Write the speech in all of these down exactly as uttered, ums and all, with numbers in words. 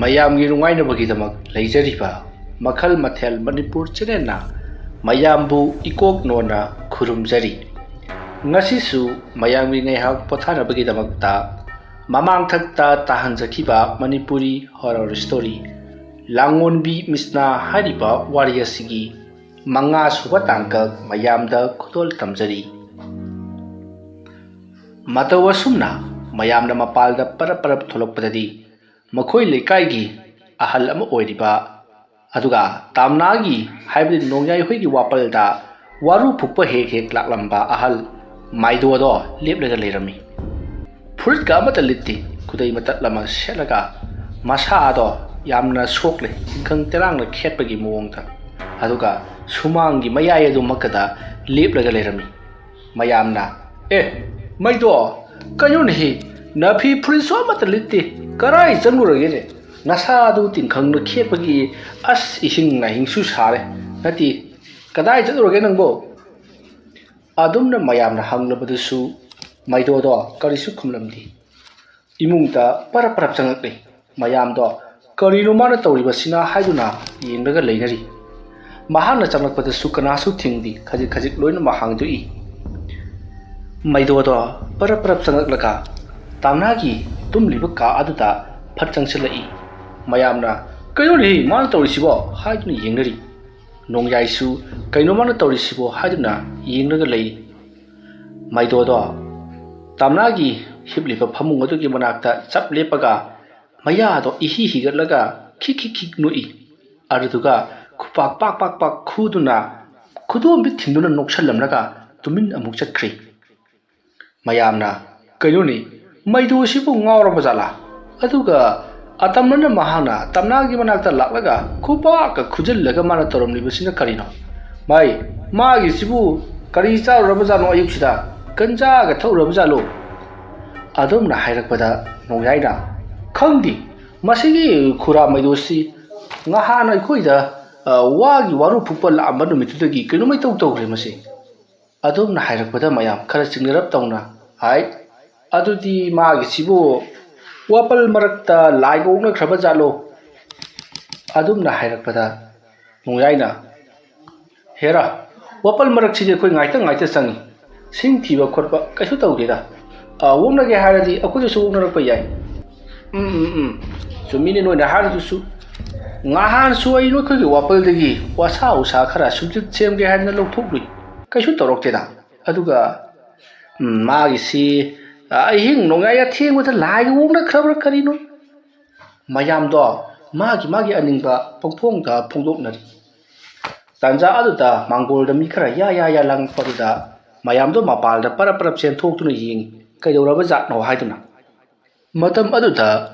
ꯃꯌꯥꯝꯒꯤ ꯅꯨꯡꯉꯥꯏꯅꯕꯒꯤꯗꯃꯛ ꯂꯩꯖꯔꯤꯕ ꯃꯈꯜ ꯃꯊꯦꯜ ꯃꯅꯤꯄꯨꯔ ꯆꯦꯅꯦꯜꯅ ꯃꯌꯥꯝꯕꯨ ꯏꯀꯣꯛ ꯅꯣꯟꯅ ꯈꯨꯔꯨꯝꯖꯔꯤ꯫ ꯉꯁꯤꯁꯨ ꯃꯌꯥꯝꯒꯤ ꯉꯥꯏꯍꯥꯛ ꯄꯣꯊꯥꯅꯕꯒꯤꯗꯃꯛꯇ ꯃꯃꯥꯡꯊꯛꯇ ꯇꯥꯍꯟꯖꯈꯤꯕ ꯃꯅꯤꯄꯨꯔꯤ ꯍꯣꯔꯔ ꯁ꯭ꯇꯣꯔꯤ ꯂꯥꯡꯉꯣꯟꯕꯤ ꯃꯤꯁꯅꯥ ꯍꯥꯏꯔꯤꯕ ꯋꯥꯔꯤ ꯑꯁꯤꯒꯤ ꯃꯉꯥ ꯁꯨꯕ ꯇꯥꯡꯀꯛ ꯃꯌꯥꯝꯗ ꯈꯨꯗꯣꯜ ꯇꯝꯖꯔꯤ꯫ ꯃꯇꯧ ꯑꯁꯨꯝꯅ ꯃꯌꯥꯝꯅ ꯃꯄꯥꯜꯗ ꯄꯔꯞ ꯄꯔꯞ ꯊꯣꯛꯂꯛꯄꯗꯗꯤ ꯃꯈꯣꯏ ꯂꯩꯀꯥꯏꯒꯤ ꯑꯍꯜ ꯑꯃ ꯑꯣꯏꯔꯤꯕ, ꯑꯗꯨꯒ ꯇꯥꯝꯅꯥꯒꯤ ꯍꯥꯏꯕꯗꯤ ꯅꯣꯡꯌꯥꯏ ꯍꯣꯏꯒꯤ ꯋꯥꯄꯜꯗ ꯋꯥꯔꯨ ꯐꯨꯛꯄ ꯍꯦꯛ ꯍꯦꯛ ꯂꯥꯛꯂꯝꯕ ꯑꯍꯜ ꯃꯥꯏꯗꯣꯗꯣ ꯂꯦꯞꯂꯒ ꯂꯩꯔꯝꯃꯤ꯫ ꯐꯨꯔꯤꯠꯀ ꯑꯃꯠꯇ ꯂꯤꯠꯇꯦ, ꯈꯨꯗꯩ ꯃꯇꯠ ꯑꯃ ꯁꯦꯠꯂꯒ ꯃꯁꯥꯗꯣ ꯌꯥꯝꯅ ꯁꯣꯛꯂꯦ, ꯇꯤꯡꯈꯪ ꯇꯦꯔꯥꯡꯅ ꯈꯦꯠꯄꯒꯤ ꯃꯑꯣꯡꯗ꯫ ꯑꯗꯨꯒ ꯁꯨꯃꯥꯡꯒꯤ ꯃꯌꯥꯏ ꯑꯗꯨꯃꯛꯇꯗ ꯂꯦꯞꯂꯒ ꯂꯩꯔꯝꯃꯤ꯫ ꯃꯌꯥꯝꯅ, "ꯑꯦ, ꯃꯩꯗꯣ, ꯀꯩꯅꯣꯅꯦꯍꯦ, ꯅꯐꯤ ꯐꯨꯔꯤꯠꯁꯨ ꯑꯃꯠꯇ ꯂꯤꯠꯇꯦ, ꯀꯔꯥꯏ ꯆꯪꯂꯨꯔꯒꯦꯅꯦ? ꯅꯁꯥꯗꯨ ꯇꯤꯡꯈꯪꯅ ꯈꯦꯠꯄꯒꯤ ꯑꯁ ꯏꯍꯤꯡ ꯅꯥꯍꯤꯡꯁꯨ ꯁꯥꯔꯦ, ꯅꯠꯇꯦ, ꯀꯗꯥꯏ ꯆꯠꯂꯨꯔꯒꯦ ꯅꯪꯕꯣ?" ꯑꯗꯨꯝꯅ ꯃꯌꯥꯝꯅ ꯍꯪꯂꯕꯗꯁꯨ ꯃꯩꯗꯣꯗꯣ ꯀꯔꯤꯁꯨ ꯈꯨꯝꯂꯝꯗꯦ꯫ ꯏꯃꯨꯡꯗ ꯄꯔꯞ ꯄꯔꯞ ꯆꯪꯂꯛꯂꯦ꯫ ꯃꯌꯥꯝꯗꯣ ꯀꯔꯤꯅꯣ ꯃꯥꯅ ꯇꯧꯔꯤꯕꯁꯤꯅ ꯍꯥꯏꯗꯨꯅ ꯌꯦꯡꯂꯒ ꯂꯩꯅꯔꯤ꯫ ꯃꯍꯥꯛꯅ ꯆꯪꯂꯛꯄꯗꯁꯨ ꯀꯅꯥꯁꯨ ꯊꯤꯡꯗꯦ, ꯈꯖꯤꯛ ꯈꯖꯤꯛ ꯂꯣꯏꯅꯃꯛ ꯍꯥꯡꯗꯣꯛꯏ꯫ ꯃꯩꯗꯣꯗꯣ ꯄꯔꯞ ꯄꯔꯞ ꯆꯪꯂꯛꯂꯒ ꯇꯥꯝꯅꯥꯒꯤ ꯇꯨꯝꯂꯤꯕ ꯀꯥ ꯑꯗꯨꯗ ꯐꯠ ꯆꯪꯁꯤꯜꯂꯛꯏ꯫ ꯃꯌꯥꯝꯅ, "ꯀꯩꯅꯣꯅꯦꯍꯦ ꯃꯥꯅ ꯇꯧꯔꯤꯁꯤꯕꯣ?" ꯍꯥꯏꯗꯨꯅ ꯌꯦꯡꯅꯔꯤ꯫ ꯅꯣꯡꯌꯥꯏꯁꯨ, "ꯀꯩꯅꯣ ꯃꯥꯅ ꯇꯧꯔꯤꯁꯤꯕꯣ?" ꯍꯥꯏꯗꯨꯅ ꯌꯦꯡꯂꯒ ꯂꯩ꯫ ꯃꯩꯗꯣꯗꯣ ꯇꯥꯝꯅꯥꯒꯤ ꯍꯤꯞꯂꯤꯕ ꯐꯃꯨꯡ ꯑꯗꯨꯒꯤ ꯃꯅꯥꯛꯇ ꯆꯞ ꯂꯦꯞꯄꯒ ꯃꯌꯥꯗꯣ ꯏꯍꯤ ꯍꯤꯒꯠꯂꯒ ꯈꯤꯛ ꯈꯤꯛ ꯈꯤꯛ ꯅꯣꯛꯏ꯫ ꯑꯗꯨꯗꯨꯒ ꯈꯨꯄꯥꯛ ꯄꯥꯛ ꯄꯥꯛ ꯄꯥꯛ ꯈꯨꯗꯨꯅ ꯈꯨꯗꯣꯝꯕꯤ ꯊꯤꯟꯗꯨꯅ ꯅꯣꯛꯁꯜꯂꯝꯂꯒ ꯇꯨꯃꯤꯟ ꯑꯃꯨꯛ ꯆꯠꯈ꯭ꯔꯦ꯫ ꯃꯌꯥꯝꯅ, "ꯀꯩꯅꯣꯅꯦ, ꯃꯩꯗꯣꯁꯤꯕꯨ ꯉꯥꯎꯔꯕ ꯖꯥꯠꯂꯥ?" ꯑꯗꯨꯒ ꯑꯇꯝꯅꯅ ꯃꯍꯥꯛꯅ ꯇꯝꯅꯥꯒꯤ ꯃꯅꯥꯛꯇ ꯂꯥꯛꯂꯒ ꯈꯨꯕꯥꯛꯀ ꯈꯨꯖꯤꯜꯂꯒ ꯃꯥꯅ ꯇꯧꯔꯝꯂꯤꯕꯁꯤꯅ ꯀꯔꯤꯅꯣ? "ꯃꯥꯏ, ꯃꯥꯒꯤꯁꯤꯕꯨ ꯀꯔꯤ ꯆꯥꯔꯨꯔꯕꯖꯥꯠꯅꯣ ꯑꯌꯨꯛꯁꯤꯗ? ꯒꯟꯖꯥꯒ ꯊꯛꯎꯔꯕꯖꯥꯠꯂꯣ?" ꯑꯗꯨꯝꯅ ꯍꯥꯏꯔꯛꯄꯗ ꯅꯣꯡꯌꯥꯏꯅ, "ꯈꯪꯗꯦ, ꯃꯁꯤꯒꯤ ꯈꯨꯔꯥ ꯃꯩꯗꯣꯁꯤ ꯉꯍꯥꯟ ꯑꯩꯈꯣꯏꯗ, ꯑ, ꯋꯥꯒꯤ ꯋꯥꯔꯨ ꯐꯨꯛꯄ ꯂꯥꯛꯑꯝꯕ ꯅꯨꯃꯤꯠꯇꯨꯗꯒꯤ ꯀꯩꯅꯣꯝꯃ ꯏꯇꯧ ꯇꯧꯈ꯭ꯔꯦ ꯃꯁꯤ꯫" ꯑꯗꯨꯝꯅ ꯍꯥꯏꯔꯛꯄꯗ ꯃꯌꯥꯝ ꯈꯔ ꯆꯤꯡꯅꯔꯞ ꯇꯧꯅ ꯍꯥꯏ, "ꯑꯗꯨꯗꯤ ꯃꯥꯒꯤꯁꯤꯕꯨ ꯋꯥꯄꯜ ꯃꯔꯛꯇ ꯂꯥꯏꯒ ꯑꯣꯛꯅꯈ꯭ꯔꯕ ꯖꯥꯠꯂꯣ? ꯑꯗꯨꯝꯅ ꯍꯥꯏꯔꯛꯄꯗ ꯅꯣꯡꯌꯥꯏꯅ, "ꯍꯦꯔꯥ, ꯋꯥꯄꯜ ꯃꯔꯛꯁꯤꯗꯤ ꯑꯩꯈꯣꯏ ꯉꯥꯏꯇ ꯉꯥꯏꯇ ꯆꯪꯉꯤ꯫ ꯁꯤꯡ ꯊꯤꯕ ꯈꯣꯠꯄ ꯀꯩꯁꯨ ꯇꯧꯗꯦꯗ꯫ ꯑ, ꯑꯣꯛꯅꯒꯦ ꯍꯥꯏꯔꯗꯤ ꯑꯩꯈꯣꯏꯗꯁꯨ ꯑꯣꯛꯅꯔꯛꯄ ꯌꯥꯏ꯫" "ꯎꯝ, ꯎꯝ, ꯎꯝ, ꯆꯨꯝꯃꯤꯅꯦ ꯅꯣꯏꯅ ꯍꯥꯏꯔꯤꯗꯨꯁꯨ꯫ ꯉꯍꯥꯟꯁꯨ ꯑꯩ ꯅꯈꯣꯏꯒꯤ ꯋꯥꯄꯜꯗꯒꯤ ꯋꯥꯁꯥ ꯎꯁꯥ ꯈꯔ ꯁꯨꯝꯆꯤꯠ ꯁꯦꯝꯒꯦ ꯍꯥꯏꯗꯅ ꯂꯧꯊꯣꯛꯂꯨꯏ, ꯀꯩꯁꯨ ꯇꯧꯔꯛꯇꯦꯗ꯫ ꯑꯗꯨꯒ, ꯎꯝ, ꯃꯥꯒꯤꯁꯤ, ꯑ, ꯑꯍꯤꯡ ꯅꯣꯡꯌꯥꯏ ꯑꯊꯦꯡꯕꯗ ꯂꯥꯏꯒ ꯑꯣꯛꯅꯈ꯭ꯔꯕ꯭ꯔꯥ ꯀꯔꯤꯅꯣ?" ꯃꯌꯥꯝꯗꯣ ꯃꯥꯒꯤ ꯃꯥꯒꯤ ꯑꯅꯤꯡꯕ ꯄꯪꯐꯣꯡꯗ ꯐꯣꯡꯗꯣꯛꯅꯔꯤ꯫ ꯇꯥꯟꯖꯥ ꯑꯗꯨꯗ ꯃꯥꯡꯒꯣꯜꯗ ꯃꯤ ꯈꯔ ꯌꯥ ꯌꯥ ꯌꯥ ꯂꯥꯡꯉꯛꯄꯗꯨꯗ ꯃꯌꯥꯝꯗꯣ ꯃꯄꯥꯜꯗ ꯄꯔꯞ ꯄꯔꯞ ꯆꯦꯟꯊꯣꯛꯇꯨꯅ ꯌꯦꯡꯉꯤ, ꯀꯩꯗꯧꯔꯕ ꯖꯥꯠꯅꯣ ꯍꯥꯏꯗꯨꯅ꯫ ꯃꯇꯝ ꯑꯗꯨꯗ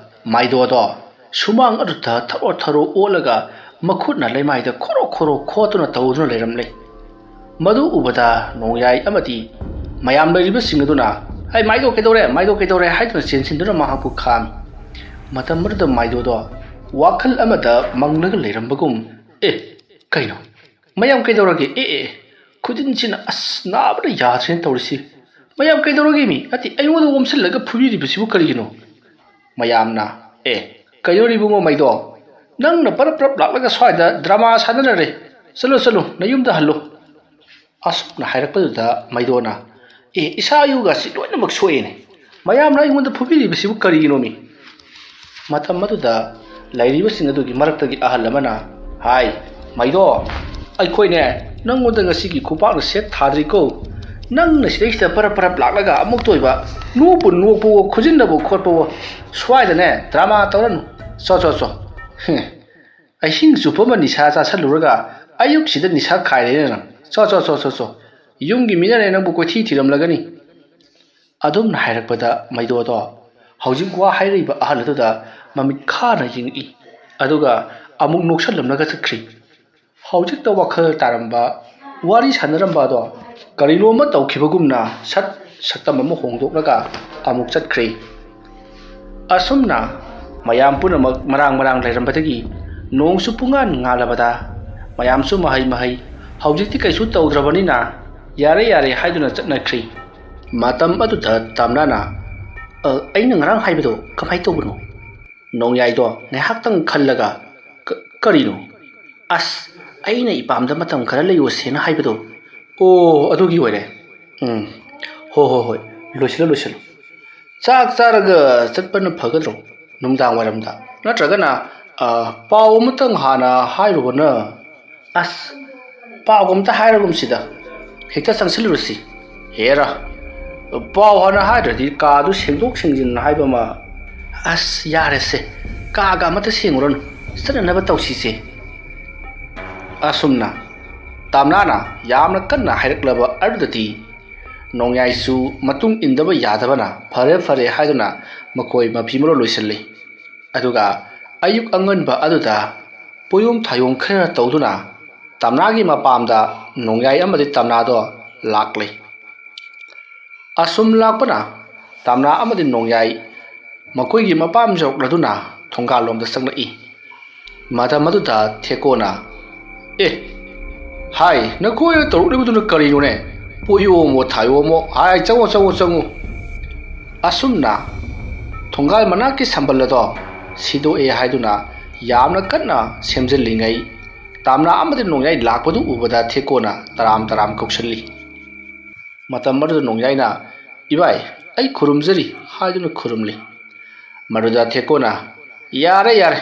ꯃꯥꯏꯗꯣꯗꯣ ꯁꯨꯃꯥꯡ ꯑꯗꯨꯗ ꯊꯔꯣ ꯊꯔꯣ ꯑꯣꯜꯂꯒ ꯃꯈꯨꯠꯅ ꯂꯩꯃꯥꯏꯗ ꯈꯣꯔꯣ ꯈꯣꯔꯣ ꯈꯣꯠꯇꯨꯅ ꯇꯧꯗꯨꯅ ꯂꯩꯔꯝꯂꯦ꯫ ꯃꯗꯨ ꯎꯕꯗ ꯅꯣꯡꯌꯥꯏ ꯑꯃꯗꯤ ꯃꯌꯥꯝ ꯂꯩꯔꯤꯕꯁꯤꯡ ꯑꯗꯨꯅ, "ꯍꯩ, ꯃꯥꯏꯗꯣ ꯀꯩꯗꯧꯔꯦ? ꯃꯥꯏꯗꯣ ꯀꯩꯗꯧꯔꯦ?" ꯍꯥꯏꯗꯨꯅ ꯆꯦꯟꯁꯤꯟꯗꯨꯅ ꯃꯍꯥꯛꯄꯨ ꯈꯥꯝꯃꯤ꯫ ꯃꯇꯝ ꯑꯗꯨꯗ ꯃꯥꯏꯗꯣꯗꯣ ꯋꯥꯈꯜ ꯑꯃꯗ ꯃꯪꯂꯒ ꯂꯩꯔꯝꯕꯒꯨꯝ, "ꯑꯦ, ꯀꯩꯅꯣ? ꯃꯌꯥꯝ ꯀꯩꯗꯧꯔꯒꯦ? ꯑꯦ, ꯑꯦ, ꯈꯨꯖꯤꯟꯁꯤꯅ ꯑꯁ ꯅꯥꯕꯅ ꯌꯥꯗ꯭ꯔꯦꯅ ꯇꯧꯔꯤꯁꯤ꯫ ꯃꯌꯥꯝ ꯀꯩꯗꯧꯔꯒꯦ ꯃꯤ? ꯅꯠꯇꯦ, ꯑꯩꯉꯣꯟꯗ ꯑꯣꯝꯁꯤꯜꯂꯒ ꯐꯨꯕꯤꯔꯤꯕꯁꯤꯕꯨ ꯀꯔꯤꯒꯤꯅꯣ?" ꯃꯌꯥꯝꯅ, "ꯑꯦ, ꯀꯩꯗꯧꯔꯤꯕꯨꯡꯉꯣ ꯃꯩꯗꯣ? ꯅꯪꯅ ꯄꯔꯞ ꯄꯔꯞ ꯂꯥꯛꯂꯒ ꯁ꯭ꯋꯥꯏꯗ ꯗ꯭ꯔꯃꯥ ꯁꯥꯟꯅꯔꯔꯦ꯫ ꯆꯠꯂꯣ, ꯆꯠꯂꯣ, ꯅꯌꯨꯝꯗ ꯍꯜꯂꯣ꯫" ꯑꯁꯨꯝꯅ ꯍꯥꯏꯔꯛꯄꯗꯨꯗ ꯃꯩꯗꯣꯅ, "ꯑꯦ, ꯏꯁꯥ ꯏꯌꯨꯒꯁꯤ ꯂꯣꯏꯅꯃꯛ ꯁꯣꯛꯑꯦꯅꯦ꯫ ꯃꯌꯥꯝꯅ ꯑꯩꯉꯣꯟꯗ ꯐꯨꯕꯤꯔꯤꯕꯁꯤꯕꯨ ꯀꯔꯤꯒꯤꯅꯣꯃꯤ?" ꯃꯇꯝ ꯑꯗꯨꯗ ꯂꯩꯔꯤꯕꯁꯤꯡ ꯑꯗꯨꯒꯤ ꯃꯔꯛꯇꯒꯤ ꯑꯍꯜ ꯑꯃꯅ, "ꯍꯥꯏ, ꯃꯩꯗꯣ, ꯑꯩꯈꯣꯏꯅꯦ ꯅꯪꯉꯣꯟꯗ ꯉꯁꯤꯒꯤ ꯈꯨꯄꯥꯛꯅ ꯁꯦꯠ ꯊꯥꯗ꯭ꯔꯤꯀꯣ꯫ ꯅꯪꯅ ꯁꯤꯗꯩꯁꯤꯗ ꯄꯔꯞ ꯄꯔꯞ ꯂꯥꯛꯂꯒ ꯑꯃꯨꯛꯇ ꯑꯣꯏꯕ ꯅꯣꯛꯄꯨ ꯅꯣꯛꯄꯋꯣ, ꯈꯨꯖꯤꯟꯅꯕꯨ ꯈꯣꯠꯄꯋꯣ, ꯁ꯭ꯋꯥꯏꯗꯅꯦ ꯗ꯭ꯔꯃꯥ ꯇꯧꯔꯅꯨ꯫ ꯆꯣ, ꯆꯣ, ꯆꯣ꯫ ꯍꯦ, ꯑꯍꯤꯡ ꯆꯨꯞꯄ ꯑꯃ ꯅꯤꯁꯥ ꯆꯥꯁꯜꯂꯨꯔꯒ ꯑꯌꯨꯛꯁꯤꯗ ꯅꯤꯁꯥ ꯈꯥꯏꯔꯦꯅꯦ ꯅꯪ꯫ ꯆꯣ, ꯆꯣ, ꯆꯣ, ꯆꯣ, ꯆꯣ꯫ ꯌꯨꯝꯒꯤ ꯃꯤꯅꯅꯦ ꯅꯪꯕꯨ ꯀꯣꯏꯊꯤ ꯊꯤꯔꯝꯂꯒꯅꯤ꯫" ꯑꯗꯨꯝꯅ ꯍꯥꯏꯔꯛꯄꯗ ꯃꯩꯗꯣꯗꯣ ꯍꯧꯖꯤꯛ ꯋꯥ ꯍꯥꯏꯔꯛꯏꯕ ꯑꯍꯜ ꯑꯗꯨꯗ ꯃꯃꯤꯠ ꯈꯥꯅ ꯌꯦꯡꯉꯛꯏ꯫ ꯑꯗꯨꯒ ꯑꯃꯨꯛ ꯅꯣꯛꯁꯜꯂꯝꯂꯒ ꯆꯠꯈ꯭ꯔꯤ꯫ ꯍꯧꯖꯤꯛꯇ ꯋꯥꯈꯜ ꯇꯥꯔꯝꯕ, ꯋꯥꯔꯤ ꯁꯥꯟꯅꯔꯝꯕ ꯑꯗꯣ ꯀꯔꯤꯅꯣꯃ ꯇꯧꯈꯤꯕꯒꯨꯝꯅ ꯁꯠ ꯁꯛꯇꯝ ꯑꯃ ꯍꯣꯡꯗꯣꯛꯂꯒ ꯑꯃꯨꯛ ꯆꯠꯈ꯭ꯔꯦ꯫ ꯑꯁꯨꯝꯅ ꯃꯌꯥꯝ ꯄꯨꯝꯅꯃꯛ ꯃꯔꯥꯡ ꯃꯔꯥꯡ ꯂꯩꯔꯝꯕꯗꯒꯤ ꯅꯣꯡꯁꯨ ꯄꯨꯡꯉꯥꯟ ꯉꯥꯜꯂꯕꯗ ꯃꯌꯥꯝꯁꯨ ꯃꯍꯩ ꯃꯍꯩ ꯍꯧꯖꯤꯛꯇꯤ ꯀꯩꯁꯨ ꯇꯧꯗ꯭ꯔꯕꯅꯤꯅ ꯌꯥꯔꯦ ꯌꯥꯔꯦ ꯍꯥꯏꯗꯨꯅ ꯆꯠꯅꯈ꯭ꯔꯤ꯫ ꯃꯇꯝ ꯑꯗꯨꯗ ꯇꯝꯂꯥꯅ ꯑ, ꯑꯩꯅ ꯉꯔꯥꯡ ꯍꯥꯏꯕꯗꯣ ꯀꯃꯥꯏꯅ ꯇꯧꯕꯅꯣ? ꯅꯣꯡꯌꯥꯏꯗꯣ ꯉꯥꯏꯍꯥꯛꯇꯪ ꯈꯜꯂꯒ, "ꯀ-, ꯀꯔꯤꯅꯣ?" "ꯑꯁ, ꯑꯩꯅ ꯏꯄꯥꯝꯗ ꯃꯇꯝ ꯈꯔ ꯂꯩꯔꯨꯁꯦꯅ ꯍꯥꯏꯕꯗꯣ꯫ ꯑꯣ, ꯑꯗꯨꯒꯤ ꯑꯣꯏꯔꯦ꯫ ꯎꯝ, ꯍꯣ, ꯍꯣ, ꯍꯣꯏ, ꯂꯣꯏꯁꯤꯜꯂꯣ, ꯂꯣꯏꯁꯤꯜꯂꯣ꯫ ꯆꯥꯛ ꯆꯥꯔꯒ ꯆꯠꯄꯅ ꯐꯒꯗ꯭ꯔꯣ? ꯅꯨꯡꯗꯥꯡ ꯋꯥꯏꯔꯝꯗ? ꯅꯠꯇ꯭ꯔꯒꯅ, ꯑ, ꯄꯥꯎ ꯑꯃꯇꯪ ꯍꯥꯟꯅ ꯍꯥꯏꯔꯨꯕꯅ?" "ꯑꯁ, ꯄꯥꯎꯒ ꯑꯝꯇ ꯍꯥꯏꯔꯒꯨꯝꯁꯤꯗ, ꯍꯦꯛꯇ ꯆꯪꯁꯤꯜꯂꯨꯔꯁꯤ꯫ ꯍꯦꯔꯥ, ꯄꯥꯎ ꯍꯥꯟꯅ ꯍꯥꯏꯗ꯭ꯔꯗꯤ ꯀꯥꯗꯨ ꯁꯦꯡꯗꯣꯛ ꯁꯦꯡꯖꯤꯟ ꯍꯥꯏꯕ ꯑꯃ꯫ ꯑꯁ, ꯌꯥꯔꯦꯁꯦ, ꯀꯥꯒ ꯑꯃꯇ ꯁꯦꯡꯉꯨꯔꯅꯨ, ꯆꯠꯅꯅꯕ ꯇꯧꯁꯤꯁꯦ꯫" ꯑꯁꯨꯝꯅ ꯇꯥꯝꯅꯥꯅ ꯌꯥꯝꯅ ꯀꯟꯅ ꯍꯥꯏꯔꯛꯂꯕ ꯑꯗꯨꯗꯗꯤ ꯅꯣꯡꯌꯥꯏꯁꯨ ꯃꯇꯨꯡ ꯏꯟꯗꯕ ꯌꯥꯗꯕꯅ "ꯐꯔꯦ, ꯐꯔꯦ" ꯍꯥꯏꯗꯨꯅ ꯃꯈꯣꯏ ꯃꯐꯤ ꯃꯔꯣꯜ ꯂꯣꯏꯁꯤꯜꯂꯤ꯫ ꯑꯗꯨꯒ ꯑꯌꯨꯛ ꯑꯉꯟꯕ ꯑꯗꯨꯗ ꯄꯣꯌꯣꯝ ꯊꯥꯌꯣꯝ ꯈꯔ ꯇꯧꯗꯨꯅ ꯇꯝꯅꯥꯒꯤ ꯃꯄꯥꯝꯗ ꯅꯣꯡꯌꯥꯏ ꯑꯃꯗꯤ ꯇꯝꯅꯥꯗꯣ ꯂꯥꯛꯂꯤ꯫ ꯑꯁꯨꯝ ꯂꯥꯛꯄꯅ ꯇꯝꯅꯥ ꯑꯃꯗꯤ ꯅꯣꯡꯌꯥꯏ ꯃꯈꯣꯏꯒꯤ ꯃꯄꯥꯝ ꯌꯧꯔꯛꯂꯗꯨꯅ ꯊꯣꯡꯒꯥꯜꯂꯣꯝꯗ ꯆꯪꯂꯛꯏ꯫ ꯃꯇꯝ ꯑꯗꯨꯗ ꯊꯦꯀꯣꯅ, "ꯑꯦ, ꯍꯥꯏ, ꯅꯈꯣꯏꯅ ꯇꯧꯔꯛꯂꯤꯕꯗꯨꯅ ꯀꯔꯤꯅꯣꯅꯦ? ꯄꯣꯌꯣꯝꯃꯣ ꯊꯥꯌꯣꯝꯃꯣ, ꯍꯥꯏ, ꯆꯪꯉꯣ, ꯆꯪꯉꯣ, ꯆꯪꯉꯣ!" ꯑꯁꯨꯝꯅ ꯊꯣꯡꯒꯥꯜ ꯃꯅꯥꯛꯀꯤ ꯁꯝꯕꯜ ꯑꯗꯣ ꯁꯤꯗꯣꯛꯑꯦ ꯍꯥꯏꯗꯨꯅ ꯌꯥꯝꯅ ꯀꯟꯅ ꯁꯦꯝꯖꯤꯜꯂꯤꯉꯩ, ꯇꯥꯝꯅꯥ ꯑꯃꯗꯤ ꯅꯣꯡꯌꯥꯏ ꯂꯥꯛꯄꯗꯨ ꯎꯕꯗ ꯊꯦꯀꯣꯅ ꯇꯔꯥꯝ ꯇꯔꯥꯝ ꯀꯧꯁꯜꯂꯤ꯫ ꯃꯇꯝ ꯑꯗꯨꯗ ꯅꯣꯡꯌꯥꯏꯅ, "ꯏꯕꯥꯏ, ꯑꯩ ꯈꯨꯔꯨꯝꯖꯔꯤ" ꯍꯥꯏꯗꯨꯅ ꯈꯨꯔꯨꯝꯂꯤ꯫ ꯃꯗꯨꯗ ꯊꯦꯀꯣꯅ, "ꯌꯥꯔꯦ, ꯌꯥꯔꯦ,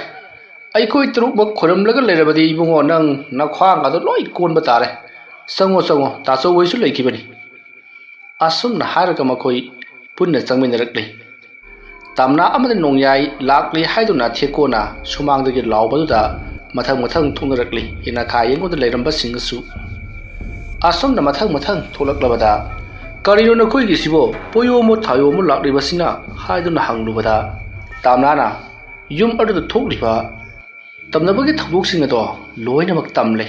ꯑꯩꯈꯣꯏ ꯇꯔꯨꯛꯃꯛ ꯈꯨꯔꯨꯝꯂꯒ ꯂꯩꯔꯕꯗꯤ ꯏꯕꯨꯡꯉꯣ, ꯅꯪ ꯅꯈ꯭ꯋꯥꯡ ꯑꯗꯨ ꯂꯣꯏ ꯀꯣꯟꯕ ꯇꯥꯔꯦ꯫ ꯆꯪꯉꯣ, ꯆꯪꯉꯣ, ꯇꯥꯆꯧ ꯍꯣꯏꯁꯨ ꯂꯩꯈꯤꯕꯅꯤ꯫" ꯑꯁꯨꯝꯅ ꯍꯥꯏꯔꯒ ꯃꯈꯣꯏ ꯄꯨꯟꯅ ꯆꯪꯃꯤꯟꯅꯔꯛꯂꯤ꯫ ꯇꯝꯅꯥ ꯑꯃꯗꯤ ꯅꯣꯡꯌꯥꯏ ꯂꯥꯛꯂꯤ ꯍꯥꯏꯗꯨꯅ ꯊꯦꯀꯣꯅ ꯁꯨꯃꯥꯡꯗꯒꯤ ꯂꯥꯎꯕꯗꯨꯗ ꯃꯊꯪ ꯃꯊꯪ ꯊꯣꯛꯅꯔꯛꯂꯤ꯫ ꯌꯦꯅꯈꯥ ꯌꯦꯡꯕꯗ ꯂꯩꯔꯝꯕꯁꯤꯡꯅꯁꯨ ꯑꯁꯨꯝꯅ ꯃꯊꯪ ꯃꯊꯪ ꯊꯣꯛꯂꯛꯂꯕꯗ, "ꯀꯔꯤꯅꯣ ꯅꯈꯣꯏꯒꯤꯁꯤꯕꯣ? ꯄꯣꯌꯣꯝꯃꯣ ꯊꯥꯌꯣꯝꯃꯣ ꯂꯥꯛꯂꯤꯕꯁꯤꯅ?" ꯍꯥꯏꯗꯨꯅ ꯍꯪꯂꯨꯕꯗ, ꯇꯥꯝꯅꯥꯅ ꯌꯨꯝ ꯑꯗꯨꯗ ꯊꯣꯛꯂꯤꯕ ꯇꯝꯅꯕꯒꯤ ꯊꯧꯗꯣꯛꯁꯤꯡ ꯑꯗꯣ ꯂꯣꯏꯅꯃꯛ ꯇꯝꯂꯦ꯫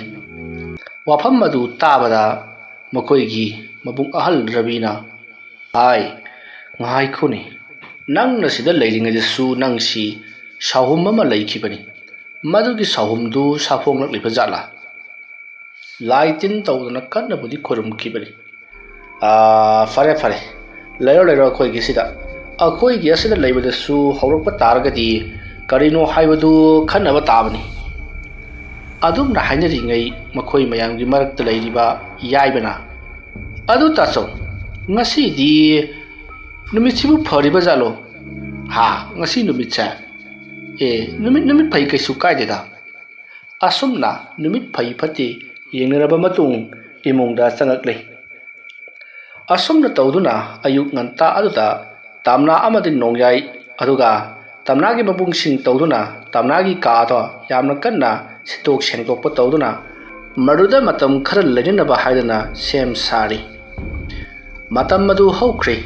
ꯋꯥꯐꯝ ꯑꯗꯨ ꯇꯥꯕꯗ ꯃꯈꯣꯏꯒꯤ ꯃꯕꯨꯡ ꯑꯍꯜ ꯔꯕꯤꯅ, "ꯍꯥꯏ, ꯉꯥꯏꯈꯣꯅꯦ, ꯅꯪꯅ ꯁꯤꯗ ꯂꯩꯔꯤꯉꯩꯗꯁꯨ ꯅꯪꯁꯤ ꯁꯥꯍꯨꯝ ꯑꯃ ꯂꯩꯈꯤꯕꯅꯤ꯫ ꯃꯗꯨꯒꯤ ꯁꯥꯍꯨꯝꯗꯨ ꯁꯥꯐꯣꯡꯂꯛꯂꯤꯕ ꯖꯥꯠꯂꯥ? ꯂꯥꯏ ꯇꯤꯟ ꯇꯧꯗꯅ ꯀꯟꯅꯕꯨꯗꯤ ꯈꯣꯏꯔꯝꯈꯤꯕꯅꯤ꯫" "ꯑꯥ, ꯐꯔꯦ, ꯐꯔꯦ, ꯂꯩꯔꯣ, ꯂꯩꯔꯣ ꯑꯩꯈꯣꯏꯒꯤꯁꯤꯗ꯫ ꯑꯩꯈꯣꯏꯒꯤ ꯑꯁꯤꯗ ꯂꯩꯕꯗꯁꯨ ꯍꯧꯔꯛꯄ ꯇꯥꯔꯒꯗꯤ ꯀꯔꯤꯅꯣ ꯍꯥꯏꯕꯗꯨ ꯈꯟꯅꯕ ꯇꯥꯕꯅꯤ꯫ ꯑꯗꯨꯝꯅ ꯍꯥꯏꯅꯔꯤꯉꯩ ꯃꯈꯣꯏ ꯃꯌꯥꯝꯒꯤ ꯃꯔꯛꯇ ꯂꯩꯔꯤꯕ ꯌꯥꯏꯕꯅ, "ꯑꯗꯨ ꯇꯥꯆꯧ, ꯉꯁꯤꯗꯤ ꯅꯨꯃꯤꯠꯁꯤꯕꯨ ꯐꯔꯤꯕ ꯖꯥꯠꯂꯣ?" "ꯍꯥ, ꯉꯁꯤ ꯅꯨꯃꯤꯠꯁꯦ? ꯑꯦ, ꯅꯨꯃꯤꯠ, ꯅꯨꯃꯤꯠ ꯐꯩ, ꯀꯩꯁꯨ ꯀꯥꯏꯗꯦꯗ"꯫ ꯑꯁꯨꯝꯅ ꯅꯨꯃꯤꯠ ꯐꯩ ꯐꯠꯇꯦ ꯌꯦꯡꯅꯔꯕ ꯃꯇꯨꯡ ꯏꯃꯨꯡꯗ ꯆꯪꯉꯛꯂꯦ꯫ ꯑꯁꯨꯝꯅ ꯇꯧꯗꯨꯅ ꯑꯌꯨꯛ ꯉꯟꯇꯥ ꯑꯗꯨꯗ ꯇꯝꯅꯥ ꯑꯃꯗꯤ ꯅꯣꯡꯌꯥꯏ, ꯑꯗꯨꯒ ꯇꯝꯅꯥꯒꯤ ꯃꯕꯨꯡꯁꯤꯡ ꯇꯧꯗꯨꯅ ꯇꯝꯅꯥꯒꯤ ꯀꯥꯗꯣ ꯌꯥꯝꯅ ꯀꯟꯅ ꯁꯤꯠꯇꯣꯛ ꯁꯦꯡꯗꯣꯛꯄ ꯇꯧꯗꯨꯅ ꯃꯗꯨꯗ ꯃꯇꯝ ꯈꯔ ꯂꯩꯅꯅꯕ ꯍꯥꯏꯗꯅ ꯁꯦꯝ ꯁꯥꯔꯤ꯫ ꯃꯇꯝ ꯑꯗꯨ ꯍꯧꯈ꯭ꯔꯦ꯫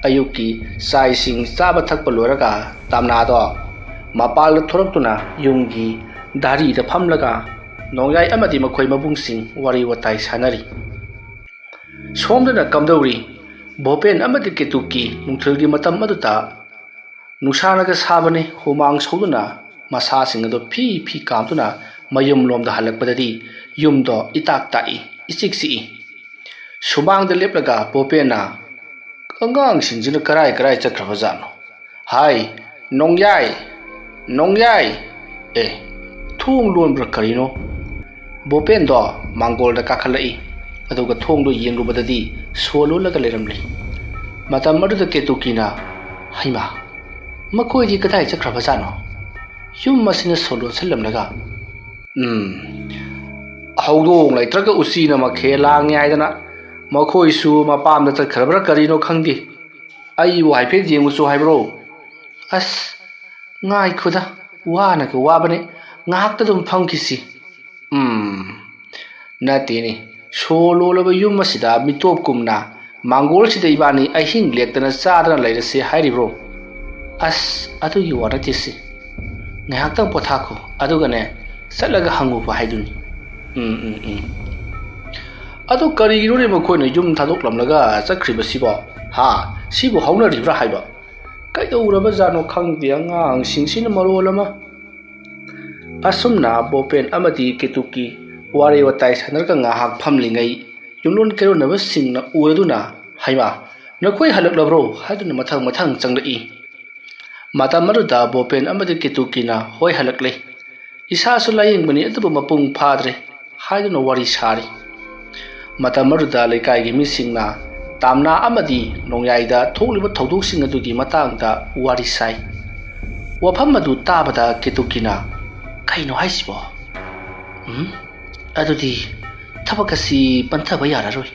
ꯑꯌꯨꯛꯀꯤ ꯆꯥꯛ ꯏꯁꯤꯡ ꯆꯥꯕ ꯊꯛꯄ ꯂꯣꯏꯔꯒ ꯇꯝꯅꯥꯗꯣ ꯃꯄꯥꯜꯗ ꯊꯣꯔꯛꯇꯨꯅ ꯌꯨꯝꯒꯤ ꯙꯥꯔꯤꯗ ꯐꯝꯂꯒ ꯅꯣꯡꯌꯥꯏ ꯑꯃꯗꯤ ꯃꯈꯣꯏ ꯃꯕꯨꯡꯁꯤꯡ ꯋꯥꯔꯤ ꯋꯥꯇꯥꯏ ꯁꯥꯟꯅꯔꯤ꯫ ꯁꯣꯝꯗꯅ ꯀꯝꯗꯧꯔꯤ? ꯚꯣꯄꯦꯟ ꯑꯃꯗꯤ ꯀꯦꯇꯨꯀꯤ ꯅꯨꯡꯊꯤꯜꯒꯤ ꯃꯇꯝ ꯑꯗꯨꯗ ꯅꯨꯡꯁꯥꯅꯒ ꯁꯥꯕꯅꯤ, ꯍꯨꯃꯥꯡ ꯁꯧꯗꯨꯅ ꯃꯁꯥꯁꯤꯡ ꯑꯗꯨ ꯐꯤ ꯐꯤ ꯀꯥꯝꯗꯨꯅ ꯃꯌꯨꯝꯂꯣꯝꯗ ꯍꯜꯂꯛꯄꯗꯗꯤ ꯌꯨꯝꯗꯣ ꯏꯇꯥꯛ ꯇꯥꯛꯏ, ꯏꯆꯤꯛ ꯆꯤꯛꯏ꯫ ꯁꯨꯃꯥꯡꯗ ꯂꯦꯞꯂꯒ ꯚꯣꯄꯦꯟꯅ, "ꯑꯉꯥꯡꯁꯤꯡꯁꯤꯅ ꯀꯔꯥꯏ ꯀꯔꯥꯏ ꯆꯠꯈ꯭ꯔꯕꯖꯥꯠꯅꯣ? ꯍꯥꯏ, ꯅꯣꯡꯌꯥꯏ, ꯅꯣꯡꯌꯥꯏ! ꯑꯦ, ꯊꯣꯡ ꯂꯣꯟꯕ꯭ꯔꯥ ꯀꯔꯤꯅꯣ?" ꯚꯣꯄꯦꯟꯗꯣ ꯃꯥꯡꯒꯣꯜꯗ ꯀꯥꯈꯠꯂꯛꯏ꯫ ꯑꯗꯨꯒ ꯊꯣꯡꯗꯣ ꯌꯦꯡꯂꯨꯕꯗꯗꯤ ꯁꯣ ꯂꯣꯜꯂꯒ ꯂꯩꯔꯝꯂꯦ꯫ ꯃꯇꯝ ꯑꯗꯨꯗ ꯀꯦꯇꯨꯀꯤꯅ, "ꯍꯩꯃꯥ, ꯃꯈꯣꯏꯗꯤ ꯀꯗꯥꯏ ꯆꯠꯈ꯭ꯔꯕꯖꯥꯠꯅꯣ? ꯌꯨꯝ ꯑꯁꯤꯅ ꯁꯣ ꯂꯣꯟꯁꯤꯜꯂꯝꯂꯒ, ꯎꯝ, ꯍꯧꯗꯣꯡ ꯂꯩꯇ꯭ꯔꯒ ꯎꯆꯤꯅ ꯃꯈꯦ ꯂꯥꯡꯉꯦ ꯍꯥꯏꯗꯅ ꯃꯈꯣꯏꯁꯨ ꯃꯄꯥꯝꯗ ꯆꯠꯈ꯭ꯔꯕ꯭ꯔꯥ ꯀꯔꯤꯅꯣ ꯈꯪꯗꯦ꯫ ꯑꯩꯕꯨ ꯍꯥꯏꯐꯦꯠ ꯌꯦꯡꯉꯨꯁꯨ ꯍꯥꯏꯕ꯭ꯔꯣ?" "ꯑꯁ, ꯉꯥꯏꯈꯣꯗ, ꯋꯥꯅꯒ ꯋꯥꯕꯅꯦ, ꯉꯥꯏꯍꯥꯛꯇ ꯑꯗꯨꯝ ꯐꯝꯈꯤꯁꯤ"꯫ ꯎꯝ, ꯅꯠꯇꯦꯅꯦ, ꯁꯣ ꯂꯣꯜꯂꯕ ꯌꯨꯝ ꯑꯁꯤꯗ ꯃꯤꯇꯣꯞꯀꯨꯝꯅ ꯃꯥꯡꯒꯣꯜꯁꯤꯗ ꯏꯕꯥꯅꯤ ꯑꯍꯤꯡ ꯂꯦꯛꯇꯅ ꯆꯥꯗꯅ ꯂꯩꯔꯁꯦ ꯍꯥꯏꯔꯤꯕ꯭ꯔꯣ? ꯑꯁ, ꯑꯗꯨꯒꯤ ꯋꯥ ꯅꯠꯇꯦꯁꯦ꯫ ꯉꯥꯏꯍꯥꯛꯇꯪ ꯄꯣꯊꯥꯈꯣ, ꯑꯗꯨꯒꯅꯦ, ꯆꯠꯂꯒ ꯍꯪꯉꯨꯕ ꯍꯥꯏꯗꯨꯅꯤ꯫ ꯎꯝ, ꯎꯝ, ꯎꯝ꯫ ꯑꯗꯨ ꯀꯔꯤꯒꯤꯅꯣꯅꯦ ꯃꯈꯣꯏꯅ ꯌꯨꯝ ꯊꯥꯗꯣꯛꯂꯝꯂꯒ ꯆꯠꯈ꯭ꯔꯤꯕꯁꯤꯕꯣ? ꯍꯥ? ꯁꯤꯕꯨ ꯍꯧꯅꯔꯤꯕ꯭ꯔꯥ ꯍꯥꯏꯕ? ꯀꯩꯗꯧꯔꯕꯖꯥꯠꯅꯣ ꯈꯪꯗꯦ, ꯑꯉꯥꯡꯁꯤꯡꯁꯤꯅ ꯃꯔꯣꯜ ꯑꯃ꯫ ꯑꯁꯨꯝꯅ ꯕꯣꯄꯦꯟ ꯑꯃꯗꯤ ꯀꯦꯇꯨꯀꯤ ꯋꯥꯔꯤ ꯋꯥꯇꯥꯏ ꯁꯥꯟꯅꯔꯒ ꯉꯥꯏꯍꯥꯛ ꯐꯝꯂꯤꯉꯩ, ꯌꯨꯝꯂꯣꯟ ꯀꯩꯔꯣꯟꯅꯕꯁꯤꯡꯅ ꯎꯔꯗꯨꯅ, "ꯍꯩꯃꯥ, "ꯅꯈꯣꯏ ꯍꯜꯂꯛꯂꯕ꯭ꯔꯣ?" ꯍꯥꯏꯗꯨꯅ ꯃꯊꯪ ꯃꯊꯪ ꯆꯪꯂꯛꯏ꯫ ꯃꯇꯝ ꯑꯗꯨꯗ ꯕꯣꯄꯦꯟ ꯑꯃꯗꯤ ꯀꯦꯇꯨꯀꯤꯅ "ꯍꯣꯏ, ꯍꯜꯂꯛꯂꯦ꯫ ꯏꯁꯥꯁꯨ ꯂꯥꯌꯦꯡꯕꯅꯤ, ꯑꯗꯨꯕꯨ ꯃꯄꯨꯡ ꯐꯥꯗ꯭ꯔꯦ" ꯍꯥꯏꯗꯨꯅ ꯋꯥꯔꯤ ꯁꯥꯔꯤ꯫ ꯃꯇꯝ ꯑꯗꯨꯗ ꯂꯩꯀꯥꯏꯒꯤ ꯃꯤꯁꯤꯡꯅ ꯇꯥꯝꯅꯥ ꯑꯃꯗꯤ ꯅꯣꯡꯌꯥꯏꯗ ꯊꯣꯛꯂꯤꯕ ꯊꯧꯗꯣꯛꯁꯤꯡ ꯑꯗꯨꯒꯤ ꯃꯇꯥꯡꯗ ꯋꯥꯔꯤ ꯁꯥꯏ꯫ ꯋꯥꯐꯝ ꯑꯗꯨ ꯇꯥꯕꯗ ꯀꯦꯇꯨꯀꯤꯅ, "ꯀꯩꯅꯣ ꯍꯥꯏꯁꯤꯕꯣ? ꯎꯝ, ꯑꯗꯨꯗꯤ ꯊꯕꯛ ꯑꯁꯤ ꯄꯟꯊꯕ ꯌꯥꯔꯔꯣꯏ"꯫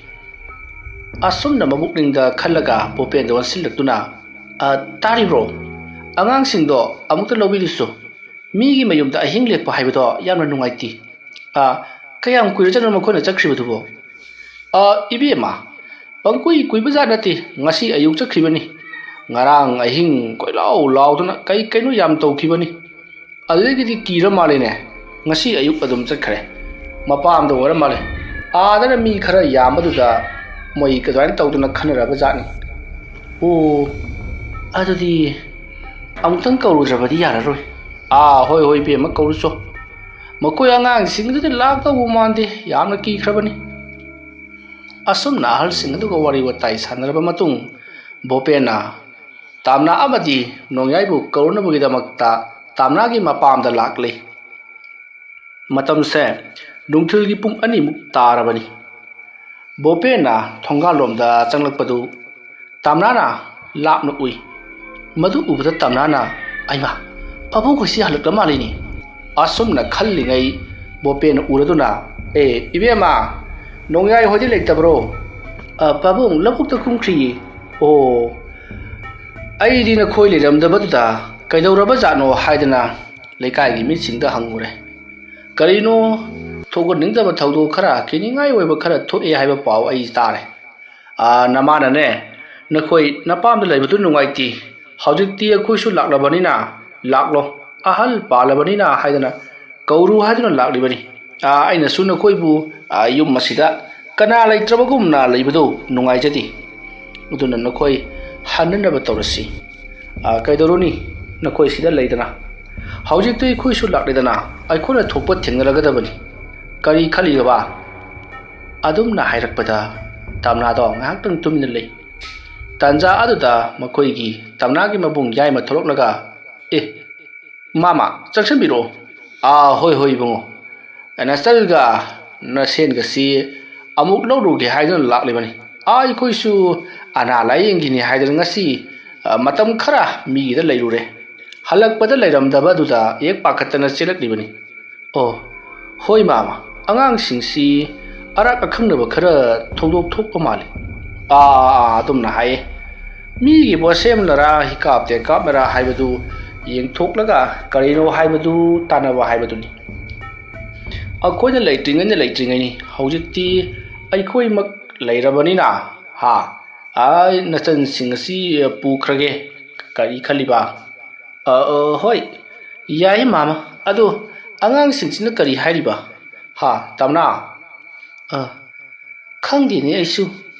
ꯑꯁꯨꯝꯅ ꯃꯕꯨꯛꯅꯤꯡꯗ ꯈꯜꯂꯒ ꯕꯣꯄꯦꯟꯗ ꯑꯣꯟꯁꯤꯜꯂꯛꯇꯨꯅ, "ꯑ, ꯇꯥꯔꯤꯕ꯭ꯔꯣ? ꯑꯉꯥꯡꯁꯤꯡꯗꯣ ꯑꯃꯨꯛꯇ ꯂꯧꯕꯤꯔꯨꯁꯨ꯫ ꯃꯤꯒꯤ ꯃꯌꯨꯝꯗ ꯑꯍꯤꯡ ꯂꯦꯛꯄ ꯍꯥꯏꯕꯗꯣ ꯌꯥꯝꯅ ꯅꯨꯡꯉꯥꯏꯇꯦ꯫ ꯑ, ꯀꯌꯥꯝ ꯀꯨꯏꯔꯖꯥꯠꯅꯣ ꯃꯈꯣꯏꯅ ꯆꯠꯈ꯭ꯔꯤꯕꯗꯨꯕꯣ?" "ꯑ, ꯏꯕꯦꯝꯃ, ꯄꯪꯀꯨꯏ ꯀꯨꯏꯕꯖꯥꯠ ꯅꯠꯇꯦ, ꯉꯁꯤ ꯑꯌꯨꯛ ꯆꯠꯈ꯭ꯔꯤꯕꯅꯤ꯫ ꯉꯔꯥꯡ ꯑꯍꯤꯡ ꯀꯣꯏꯂꯥꯎ ꯂꯥꯎꯗꯨꯅ ꯀꯩ ꯀꯩꯅꯣ ꯌꯥꯝ ꯇꯧꯈꯤꯕꯅꯤ꯫ ꯑꯗꯨꯗꯒꯤꯗꯤ ꯀꯤꯔ ꯃꯥꯜꯂꯦꯅꯦ, ꯉꯁꯤ ꯑꯌꯨꯛ ꯑꯗꯨꯝ ꯆꯠꯈ꯭ꯔꯦ꯫ ꯃꯄꯥꯝꯗ ꯑꯣꯏꯔ ꯃꯥꯜꯂꯦ꯫ ꯑꯥꯗꯅ ꯃꯤ ꯈꯔ ꯌꯥꯝꯕꯗꯨꯗ ꯃꯣꯏ ꯑꯗꯨꯃꯥꯏꯅ ꯇꯧꯗꯅ ꯈꯟꯅꯔꯕ ꯖꯥꯠꯅꯤ"꯫ "ꯑꯣ, ꯑꯗꯨꯗꯤ ꯑꯃꯨꯛꯇꯪ ꯀꯧꯔꯨꯗ꯭ꯔꯕꯗꯤ ꯌꯥꯔꯔꯣꯏ"꯫ "ꯑꯥ, ꯍꯣꯏ ꯍꯣꯏ ꯏꯕꯦꯝꯃ, ꯀꯧꯔꯨꯆꯣ꯫ ꯃꯈꯣꯏ ꯑꯉꯥꯡꯁꯤꯡꯗꯨꯗꯤ ꯂꯥꯛꯇꯧꯕ ꯃꯥꯟꯗꯦ, ꯌꯥꯝꯅ ꯀꯤꯈ꯭ꯔꯕꯅꯤ"꯫ ꯑꯁꯨꯝꯅ ꯑꯍꯜꯁꯤꯡ ꯑꯗꯨꯒ ꯋꯥꯔꯤ ꯋꯥꯇꯥꯏ ꯁꯥꯟꯅꯔꯕ ꯃꯇꯨꯡ, ꯕꯣꯄꯦꯟꯅ ꯇꯥꯝꯅꯥ ꯑꯃꯗꯤ ꯅꯣꯡꯌꯥꯏꯕꯨ ꯀꯧꯔꯨꯅꯕꯒꯤꯗꯃꯛꯇ ꯇꯥꯝꯅꯥꯒꯤ ꯃꯄꯥꯝꯗ ꯂꯥꯛꯂꯤ꯫ ꯃꯇꯝꯁꯦ ꯅꯨꯡꯊꯤꯜꯒꯤ ꯄꯨꯡ ꯑꯅꯤꯃꯨꯛ ꯇꯥꯔꯕꯅꯤ꯫ ꯕꯣꯄꯦꯟꯅ ꯊꯣꯡꯒꯥꯜꯂꯣꯝꯗ ꯆꯪꯂꯛꯄꯗꯨ ꯇꯥꯝꯅꯥꯅ ꯂꯥꯞꯅ ꯎꯏ꯫ ꯃꯗꯨ ꯎꯕꯗ ꯇꯥꯝꯅꯥꯅ, "ꯑꯩꯃ, ꯄꯥꯕꯨꯡ ꯈꯣꯏꯁꯤ ꯍꯜꯂꯛꯂ ꯃꯥꯜꯂꯤꯅꯦ"꯫ ꯑꯁꯨꯝꯅ ꯈꯜꯂꯤꯉꯩ ꯕꯣꯄꯦꯟꯅ ꯎꯔꯗꯨꯅ, "ꯑꯦ, ꯏꯕꯦꯝꯃ, ꯅꯣꯡꯌꯥꯏ ꯍꯣꯏꯗꯤ ꯂꯩꯇꯕ꯭ꯔꯣ?" "ꯑ, ꯄꯥꯕꯨꯡ ꯂꯧꯕꯨꯛꯇ ꯀꯨꯝꯈ꯭ꯔꯤꯌꯦ"꯫ "ꯑꯣ, ꯑꯩꯗꯤ ꯅꯈꯣꯏ ꯂꯩꯔꯝꯗꯕꯗꯨꯗ ꯀꯩꯗꯧꯔꯕ ꯖꯥꯠꯅꯣ ꯍꯥꯏꯗꯅ ꯂꯩꯀꯥꯏꯒꯤ ꯃꯤꯁꯤꯡꯗ ꯍꯪꯉꯨꯔꯦ꯫ ꯀꯔꯤꯅꯣ, ꯊꯣꯛꯍꯟꯅꯤꯡꯗꯕ ꯊꯧꯗꯣꯛ ꯈꯔ, ꯀꯤꯅꯤꯡꯉꯥꯏ ꯑꯣꯏꯕ ꯈꯔ ꯊꯣꯛꯑꯦ ꯍꯥꯏꯕ ꯄꯥꯎ ꯑꯩ ꯇꯥꯔꯦ꯫ ꯑꯥ, ꯅꯃꯥꯅꯅꯦ, ꯅꯈꯣꯏ ꯅꯄꯥꯝꯗ ꯂꯩꯕꯗꯨ ꯅꯨꯡꯉꯥꯏꯇꯦ, ꯍꯧꯖꯤꯛꯇꯤ ꯑꯩꯈꯣꯏꯁꯨ ꯂꯥꯛꯂꯕꯅꯤꯅ ꯂꯥꯛꯂꯣ, ꯑꯍꯜ ꯄꯥꯜꯂꯕꯅꯤꯅ ꯍꯥꯏꯗꯅ ꯀꯧꯔꯨ ꯍꯥꯏꯗꯨꯅ ꯂꯥꯛꯂꯤꯕꯅꯤ꯫ ꯑꯥ, ꯑꯩꯅꯁꯨ ꯅꯈꯣꯏꯕꯨ, ꯑꯥ, ꯌꯨꯝ ꯑꯁꯤꯗ ꯀꯅꯥ ꯂꯩꯇ꯭ꯔꯕꯒꯨꯝꯅ ꯂꯩꯕꯗꯨ ꯅꯨꯡꯉꯥꯏꯖꯗꯦ꯫ ꯑꯗꯨꯅ ꯅꯈꯣꯏ ꯍꯟꯅꯅꯕ ꯇꯧꯔꯁꯤ꯫ ꯑꯥ, ꯀꯩꯗꯧꯔꯨꯅꯤ, ꯅꯈꯣꯏ ꯁꯤꯗ ꯂꯩꯗꯅ꯫ ꯍꯧꯖꯤꯛꯇꯤ ꯑꯩꯈꯣꯏꯁꯨ ꯂꯥꯛꯂꯦꯗꯅ, ꯑꯩꯈꯣꯏꯅ ꯊꯣꯛꯄ ꯊꯦꯡꯅꯔꯒꯗꯕꯅꯤ꯫ ꯀꯔꯤ ꯈꯜꯂꯤꯕ?" ꯑꯗꯨꯝꯅ ꯍꯥꯏꯔꯛꯄꯗ ꯇꯥꯝꯅꯥꯗꯣ ꯉꯥꯏꯍꯥꯛꯇꯪ ꯇꯨꯃꯤꯟꯅ ꯂꯩ꯫ ꯇꯥꯟꯖꯥ ꯑꯗꯨꯗ ꯃꯈꯣꯏꯒꯤ ꯇꯝꯅꯥꯒꯤ ꯃꯕꯨꯡ ꯌꯥꯏꯃ ꯊꯣꯛꯂꯛꯂꯒ, "ꯑꯦ, ꯃꯥꯃ, ꯆꯪꯁꯤꯟꯕꯤꯔꯛꯑꯣ꯫" "ꯑꯥ, ꯍꯣꯏ, ꯍꯣꯏ, ꯏꯕꯨꯡꯉꯣ꯫ ꯅꯆꯜꯒ ꯅꯁꯦꯟꯒꯁꯤ ꯑꯃꯨꯛ ꯂꯧꯔꯨꯒꯦ ꯍꯥꯏꯗꯨꯅ ꯂꯥꯛꯂꯤꯕꯅꯤ꯫ ꯑꯥ, ꯑꯩꯈꯣꯏꯁꯨ ꯑꯅꯥ ꯂꯥꯏꯌꯦꯡꯒꯤꯅꯤ ꯍꯥꯏꯗꯅ ꯉꯁꯤ, ꯑ, ꯃꯇꯝ ꯈꯔ ꯃꯤꯒꯤꯗ ꯂꯩꯔꯨꯔꯦ꯫ ꯍꯜꯂꯛꯄꯗ ꯂꯩꯔꯝꯗꯕ ꯑꯗꯨꯗ ꯍꯦꯛ ꯄꯥꯈꯠꯇꯅ ꯆꯦꯜꯂꯛꯂꯤꯕꯅꯤ꯫" "ꯑꯣ, ꯍꯣꯏ, ꯃꯥꯃ, ꯑꯉꯥꯡꯁꯤꯡꯁꯤ ꯑꯔꯥꯛ ꯑꯈꯪꯅꯕ ꯈꯔ ꯊꯧꯗꯣꯛ ꯊꯣꯛꯄ ꯃꯥꯜꯂꯤ꯫" "ꯑꯥ, ꯑꯥ, ꯑꯥ, ꯑꯗꯨꯝꯅ ꯍꯥꯏꯌꯦ꯫ ꯃꯤꯒꯤ ꯄꯣꯠꯁꯦꯝꯅꯔꯥ, ꯍꯤꯀꯥꯞ ꯇꯦꯀꯥꯞꯅꯔꯥ ꯍꯥꯏꯕꯗꯨ ꯌꯦꯡꯊꯣꯛꯂꯒ ꯀꯔꯤꯅꯣ ꯍꯥꯏꯕꯗꯨ ꯇꯥꯟꯅꯕ ꯍꯥꯏꯕꯗꯨꯅꯤ꯫ ꯑꯩꯈꯣꯏꯅ ꯂꯩꯇ꯭ꯔꯤꯉꯩꯅ ꯂꯩꯇ꯭ꯔꯤꯉꯩꯅꯤ, ꯍꯧꯖꯤꯛꯇꯤ ꯑꯩꯈꯣꯏꯃꯛ ꯂꯩꯔꯕꯅꯤꯅ, ꯍꯥ, ꯑꯥ, ꯅꯆꯟꯁꯤꯡ ꯑꯁꯤ ꯄꯨꯈ꯭ꯔꯒꯦ꯫ ꯀꯔꯤ ꯈꯜꯂꯤꯕ?" "ꯑ, ꯑ, ꯍꯣꯏ, ꯌꯥꯏ, ꯃꯥꯃ꯫ ꯑꯗꯣ ꯑꯉꯥꯡꯁꯤꯡꯁꯤꯅ ꯀꯔꯤ ꯍꯥꯏꯔꯤꯕ?" "ꯍꯥ, ꯇꯝꯅꯥ?" "ꯑ, ꯈꯪꯗꯦꯅꯦ ꯑꯩꯁꯨ꯫"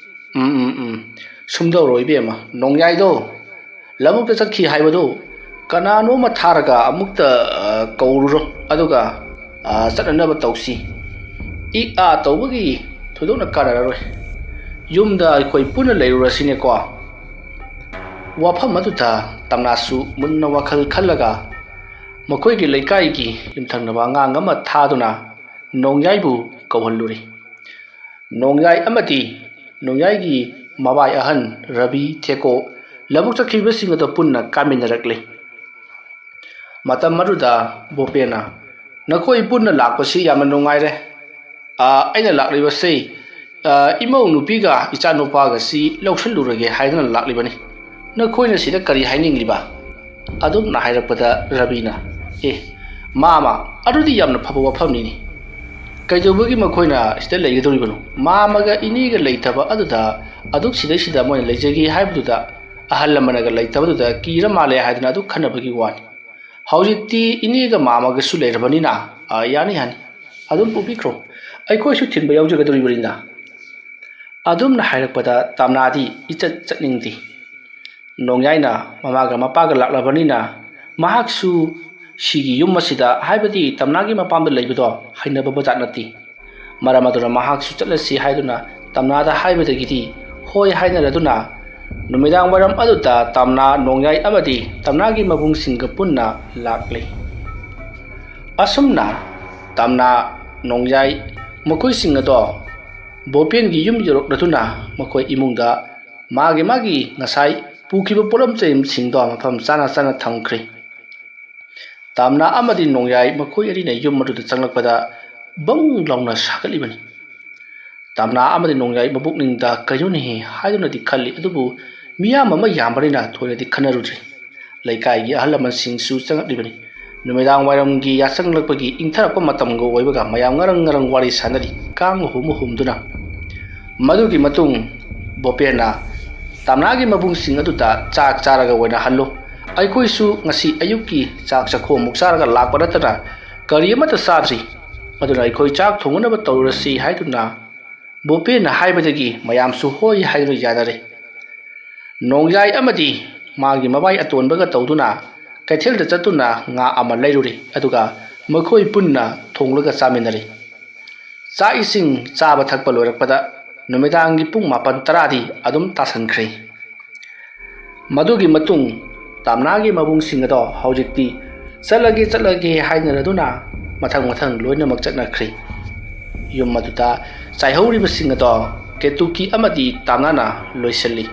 "ꯎꯝ, ꯎꯝ, ꯎꯝ, ꯁꯨꯝꯗꯧꯔꯣ, ꯏꯕꯦꯝꯃ, ꯅꯣꯡꯌꯥꯏꯗꯣ ꯂꯧꯕꯨꯛꯇ ꯆꯠꯈꯤ ꯍꯥꯏꯕꯗꯣ ꯀꯅꯥꯅꯣꯝꯃ ꯊꯥꯔꯒ ꯑꯃꯨꯛꯇ, ꯑ, ꯀꯧꯔꯨꯔꯣ, ꯑꯗꯨꯒ, ꯑ, ꯆꯠꯅꯅꯕ ꯇꯧꯁꯤ꯫ ꯏ ꯑꯥ ꯇꯧꯕꯒꯤ ꯊꯣꯏꯗꯣꯛꯅ ꯀꯥꯟꯅꯔꯔꯣꯏ꯫ ꯌꯨꯝꯗ ꯑꯩꯈꯣꯏ ꯄꯨꯟꯅ ꯂꯩꯔꯨꯔꯁꯤꯅꯦꯀꯣ꯫" ꯋꯥꯐꯝ ꯑꯗꯨꯗ ꯇꯝꯅꯥꯁꯨ ꯃꯨꯟꯅ ꯋꯥꯈꯜ ꯈꯜꯂꯒ ꯃꯈꯣꯏꯒꯤ ꯂꯩꯀꯥꯏꯒꯤ ꯌꯨꯝꯊꯪꯅꯕ ꯑꯉꯥꯡ ꯑꯃ ꯊꯥꯗꯨꯅ ꯅꯣꯡꯌꯥꯏꯕꯨ ꯀꯧꯍꯜꯂꯨꯔꯦ꯫ ꯅꯣꯡꯌꯥꯏ ꯑꯃꯗꯤ ꯅꯣꯡꯌꯥꯏꯒꯤ ꯃꯕꯥꯏ ꯑꯍꯟ ꯔꯕꯤ, ꯊꯦꯀꯣ ꯂꯧꯕꯨꯛ ꯆꯠꯈꯤꯕꯁꯤꯡ ꯑꯗꯨ ꯄꯨꯟꯅ ꯀꯥꯃꯤꯟꯅꯔꯛꯂꯦ꯫ ꯃꯇꯝ ꯑꯗꯨꯗ ꯕꯣꯄꯦꯅ, "ꯅꯈꯣꯏ ꯄꯨꯟꯅ ꯂꯥꯛꯄꯁꯤ ꯌꯥꯝꯅ ꯅꯨꯡꯉꯥꯏꯔꯦ꯫ ꯑ, ꯑꯩꯅ ꯂꯥꯛꯂꯤꯕꯁꯤ, ꯑ, ꯏꯃꯧ ꯅꯨꯄꯤꯒ ꯏꯆꯥ ꯅꯨꯄꯥꯒꯁꯤ ꯂꯧꯁꯤꯜꯂꯨꯔꯒꯦ ꯍꯥꯏꯗꯨꯅ ꯂꯥꯛꯂꯤꯕꯅꯤ꯫ ꯅꯈꯣꯏꯅ ꯁꯤꯗ ꯀꯔꯤ ꯍꯥꯏꯅꯤꯡꯂꯤꯕ?" ꯑꯗꯨꯝꯅ ꯍꯥꯏꯔꯛꯄꯗ ꯔꯕꯤꯅ, "ꯑꯦ, ꯃꯥꯃ, ꯑꯗꯨꯗꯤ ꯌꯥꯝꯅ ꯐꯕ ꯋꯥꯐꯝꯅꯤꯅꯦ꯫ ꯀꯩꯗꯧꯕꯒꯤ ꯃꯈꯣꯏꯅ ꯁꯤꯗ ꯂꯩꯒꯗꯧꯔꯤꯕꯅꯣ? ꯃꯥꯃꯒ ꯏꯅꯦꯒ ꯂꯩꯇꯕ ꯑꯗꯨꯗ ꯑꯗꯨꯛ ꯁꯤꯗꯩꯁꯤꯗ ꯃꯣꯏꯅ ꯂꯩꯖꯒꯦ ꯍꯥꯏꯕꯗꯨꯗ ꯑꯍꯜ ꯂꯃꯟꯒ ꯂꯩꯇꯕꯗꯨꯗ ꯀꯤꯔ ꯃꯥꯜꯂꯦ ꯍꯥꯏꯗꯅ ꯑꯗꯨ ꯈꯟꯅꯕꯒꯤ ꯋꯥꯅꯤ꯫ ꯍꯧꯖꯤꯛꯇꯤ ꯏꯅꯦꯒ ꯃꯥꯃꯒꯁꯨ ꯂꯩꯔꯕꯅꯤꯅ, ꯑ, ꯌꯥꯅꯤ, ꯌꯥꯅꯤ꯫ ꯑꯗꯨꯝ ꯄꯨꯕꯤꯈ꯭ꯔꯣ꯫ ꯑꯩꯈꯣꯏꯁꯨ ꯊꯤꯟꯕ ꯌꯥꯎꯖꯒꯗꯧꯔꯤꯕꯅꯤꯅ꯫" ꯑꯗꯨꯝꯅ ꯍꯥꯏꯔꯛꯄꯗ ꯇꯝꯅꯥꯗꯤ ꯏꯆꯠ ꯆꯠꯅꯤꯡꯗꯦ꯫ ꯅꯣꯡꯌꯥꯏꯅ ꯃꯃꯥꯒ ꯃꯄꯥꯒ ꯂꯥꯛꯂꯕꯅꯤꯅ ꯃꯍꯥꯛꯁꯨ ꯁꯤꯒꯤ ꯌꯨꯝ ꯑꯁꯤꯗ, ꯍꯥꯏꯕꯗꯤ ꯇꯝꯅꯥꯒꯤ ꯃꯄꯥꯝꯗ ꯂꯩꯕꯗꯣ ꯍꯩꯅꯕ ꯖꯥꯠ ꯅꯠꯇꯦ꯫ ꯃꯔꯝ ꯑꯗꯨꯅ ꯃꯍꯥꯛꯁꯨ ꯆꯠꯂꯁꯤ ꯍꯥꯏꯗꯨꯅ ꯇꯝꯅꯥꯗ ꯍꯥꯏꯕꯗꯒꯤꯗꯤ ꯍꯣꯏ ꯍꯥꯏꯅꯔꯗꯨꯅ ꯅꯨꯃꯤꯗꯥꯡ ꯋꯥꯏꯔꯝ ꯑꯗꯨꯗ ꯇꯝꯅꯥ, ꯅꯣꯡꯌꯥꯏ ꯑꯃꯗꯤ ꯇꯝꯅꯥꯒꯤ ꯃꯕꯨꯡꯁꯤꯡꯒ ꯄꯨꯟꯅ ꯂꯥꯛꯂꯤ꯫ ꯑꯁꯨꯝꯅ ꯇꯝꯅꯥ, ꯅꯣꯡꯌꯥꯏ ꯃꯈꯣꯏꯁꯤꯡ ꯑꯗꯣ ꯕꯣꯄꯦꯟꯒꯤ ꯌꯨꯝ ꯌꯧꯔꯛꯂꯗꯨꯅ ꯃꯈꯣꯏ ꯏꯃꯨꯡꯗ ꯃꯥꯒꯤ ꯃꯥꯒꯤ ꯉꯁꯥꯏ ꯄꯨꯈꯤꯕ ꯄꯣꯠꯂꯝ ꯆꯩꯁꯤꯡꯗꯣ ꯃꯐꯝ ꯆꯥꯅ ꯆꯥꯅ ꯊꯝꯈ꯭ꯔꯦ꯫ ꯇꯥꯝꯅꯥ ꯑꯃꯗꯤ ꯅꯣꯡꯌꯥꯏ ꯃꯈꯣꯏ ꯑꯅꯤꯅ ꯌꯨꯝ ꯑꯗꯨꯗ ꯆꯪꯂꯛꯄꯗ ꯕꯪ ꯂꯥꯎꯅ ꯁꯥꯒꯠꯂꯤꯕꯅꯤ꯫ ꯇꯥꯝꯅꯥ ꯑꯃꯗꯤ ꯅꯣꯡꯌꯥꯏ ꯃꯕꯨꯛꯅꯤꯡꯗ ꯀꯩꯅꯣꯅꯦꯍꯦ ꯍꯥꯏꯗꯨꯅꯗꯤ ꯈꯜꯂꯤ, ꯑꯗꯨꯕꯨ ꯃꯤꯌꯥꯝ ꯑꯃ ꯌꯥꯝꯕꯅꯤꯅ ꯊꯣꯏꯅꯗꯤ ꯈꯟꯅꯔꯨꯗ꯭ꯔꯤ꯫ ꯂꯩꯀꯥꯏꯒꯤ ꯑꯍꯜ ꯂꯃꯟꯁꯤꯡꯁꯨ ꯆꯪꯂꯛꯂꯤꯕꯅꯤ꯫ ꯅꯨꯃꯤꯗꯥꯡ ꯋꯥꯏꯔꯝꯒꯤ ꯌꯥꯆꯪꯂꯛꯄꯒꯤ ꯏꯪꯊꯔꯛꯄ ꯃꯇꯝꯒ ꯑꯣꯏꯕꯒ ꯃꯌꯥꯝ ꯉꯔꯪ ꯉꯔꯪ ꯋꯥꯔꯤ ꯁꯥꯟꯅꯔꯤ, ꯀꯥꯡ ꯍꯨꯝ ꯍꯨꯝꯗꯨꯅ꯫ ꯃꯗꯨꯒꯤ ꯃꯇꯨꯡ ꯕꯣꯄꯦꯟꯅ ꯇꯥꯝꯅꯥꯒꯤ ꯃꯕꯨꯡꯁꯤꯡ ꯑꯗꯨꯗ ꯆꯥꯛ ꯆꯥꯔꯒ ꯑꯣꯏꯅ ꯍꯜꯂꯨ꯫ ꯑꯩꯈꯣꯏꯁꯨ ꯉꯁꯤ ꯑꯌꯨꯛꯀꯤ ꯆꯥꯛ ꯆꯈꯣꯝꯃꯨꯛ ꯆꯥꯔꯒ ꯂꯥꯛꯄ ꯅꯠꯇꯅ ꯀꯔꯤ ꯑꯃꯠꯇ ꯆꯥꯗ꯭ꯔꯤ꯫ ꯑꯗꯨꯅ ꯑꯩꯈꯣꯏ ꯆꯥꯛ ꯊꯣꯡꯅꯅꯕ ꯇꯧꯔꯁꯤ ꯍꯥꯏꯗꯨꯅ ꯕꯣꯄꯦꯟꯅ ꯍꯥꯏꯕꯗꯒꯤ ꯃꯌꯥꯝꯁꯨ ꯍꯣꯏ ꯍꯥꯏꯗꯨꯅ ꯌꯥꯅꯔꯦ꯫ ꯅꯣꯡꯌꯥꯏ ꯑꯃꯗꯤ ꯃꯥꯒꯤ ꯃꯕꯥꯏ ꯑꯇꯣꯟꯕꯒ ꯇꯧꯗꯨꯅ ꯀꯩꯊꯦꯜꯗ ꯆꯠꯇꯨꯅ ꯉꯥ ꯑꯃ ꯂꯩꯔꯨꯔꯤ, ꯑꯗꯨꯒ ꯃꯈꯣꯏ ꯄꯨꯟꯅ ꯊꯣꯡꯂꯒ ꯆꯥꯃꯤꯟꯅꯔꯤ꯫ ꯆꯥꯛ ꯏꯁꯤꯡ ꯆꯥꯕ ꯊꯛꯄ ꯂꯣꯏꯔꯛꯄꯗ ꯅꯨꯃꯤꯗꯥꯡꯒꯤ ꯄꯨꯡ ꯃꯥꯄꯟ ꯇꯔꯥꯗꯤ ꯑꯗꯨꯝ ꯇꯥꯁꯟꯈ꯭ꯔꯦ꯫ ꯃꯗꯨꯒꯤ ꯃꯇꯨꯡ ꯇꯥꯝꯅꯥꯒꯤ ꯃꯕꯨꯡꯁꯤꯡ ꯑꯗꯣ ꯍꯧꯖꯤꯛꯇꯤ ꯆꯠꯂꯒꯦ ꯆꯠꯂꯒꯦ ꯍꯥꯏꯅꯔꯗꯨꯅ ꯃꯊꯪ ꯃꯊꯪ ꯂꯣꯏꯅꯃꯛ ꯆꯠꯅꯈ꯭ꯔꯦ꯫ ꯌꯨꯝ ꯑꯗꯨꯗ ꯆꯥꯏꯍꯧꯔꯤꯕꯁꯤꯡ ꯑꯗꯣ ꯀꯦꯇꯨꯀꯤ ꯑꯃꯗꯤ ꯇꯥꯝꯅꯥꯅ ꯂꯣꯏꯁꯤꯜꯂꯤ꯫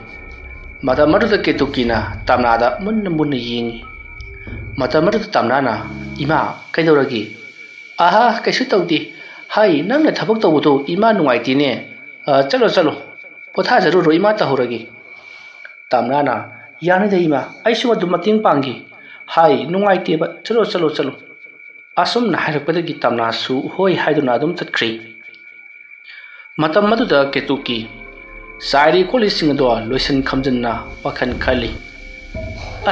ꯃꯇꯝ ꯑꯗꯨꯗ ꯀꯦꯇꯨꯀꯤꯅ ꯇꯥꯝꯅꯥꯗ ꯃꯨꯟꯅ ꯃꯨꯟꯅ ꯌꯦꯡꯉꯤ꯫ ꯃꯇꯝ ꯑꯗꯨꯗ ꯇꯥꯝꯅꯥꯅ, "ꯏꯃꯥ, ꯀꯩꯗꯧꯔꯒꯦ?" "ꯑꯍꯥ, ꯀꯩꯁꯨ ꯇꯧꯗꯦ꯫ ꯍꯥꯏ, ꯅꯪꯅ ꯊꯕꯛ ꯇꯧꯕꯗꯣ ꯏꯃꯥ ꯅꯨꯡꯉꯥꯏꯇꯦꯅꯦ꯫ ꯑ, ꯆꯠꯂꯣ, ꯆꯠꯂꯣ꯫ ꯄꯣꯊꯥꯖꯔꯨꯔꯣ, ꯏꯃꯥ ꯇꯧꯍꯧꯔꯒꯦ꯫" ꯇꯥꯝꯅꯥꯅ, "ꯌꯥꯅꯤꯗ ꯏꯃꯥ, ꯑꯩꯁꯨ ꯑꯗꯨꯝ ꯃꯇꯦꯡ ꯄꯥꯡꯒꯦ꯫ ꯍꯥꯏ, ꯅꯨꯡꯉꯥꯏꯇꯦꯕ꯫ ꯆꯠꯂꯣ, ꯆꯠꯂꯣ, ꯆꯠꯂꯣ꯫" ꯑꯁꯨꯝꯅ ꯍꯥꯏꯔꯛꯄꯗꯒꯤ ꯇꯥꯝꯅꯥꯁꯨ ꯍꯣꯏ ꯍꯥꯏꯗꯨꯅ ꯑꯗꯨꯝ ꯆꯠꯈ꯭ꯔꯦ꯫ ꯃꯇꯝ ꯑꯗꯨꯗ ꯀꯦꯇꯨꯀꯤ ꯆꯥꯏꯔꯤ ꯈꯣꯠꯂꯤꯁꯤꯡ ꯑꯗꯣ ꯂꯣꯏꯁꯤꯟ ꯈꯝꯖꯤꯟꯅ ꯋꯥꯈꯜ ꯈꯜꯂꯤ꯫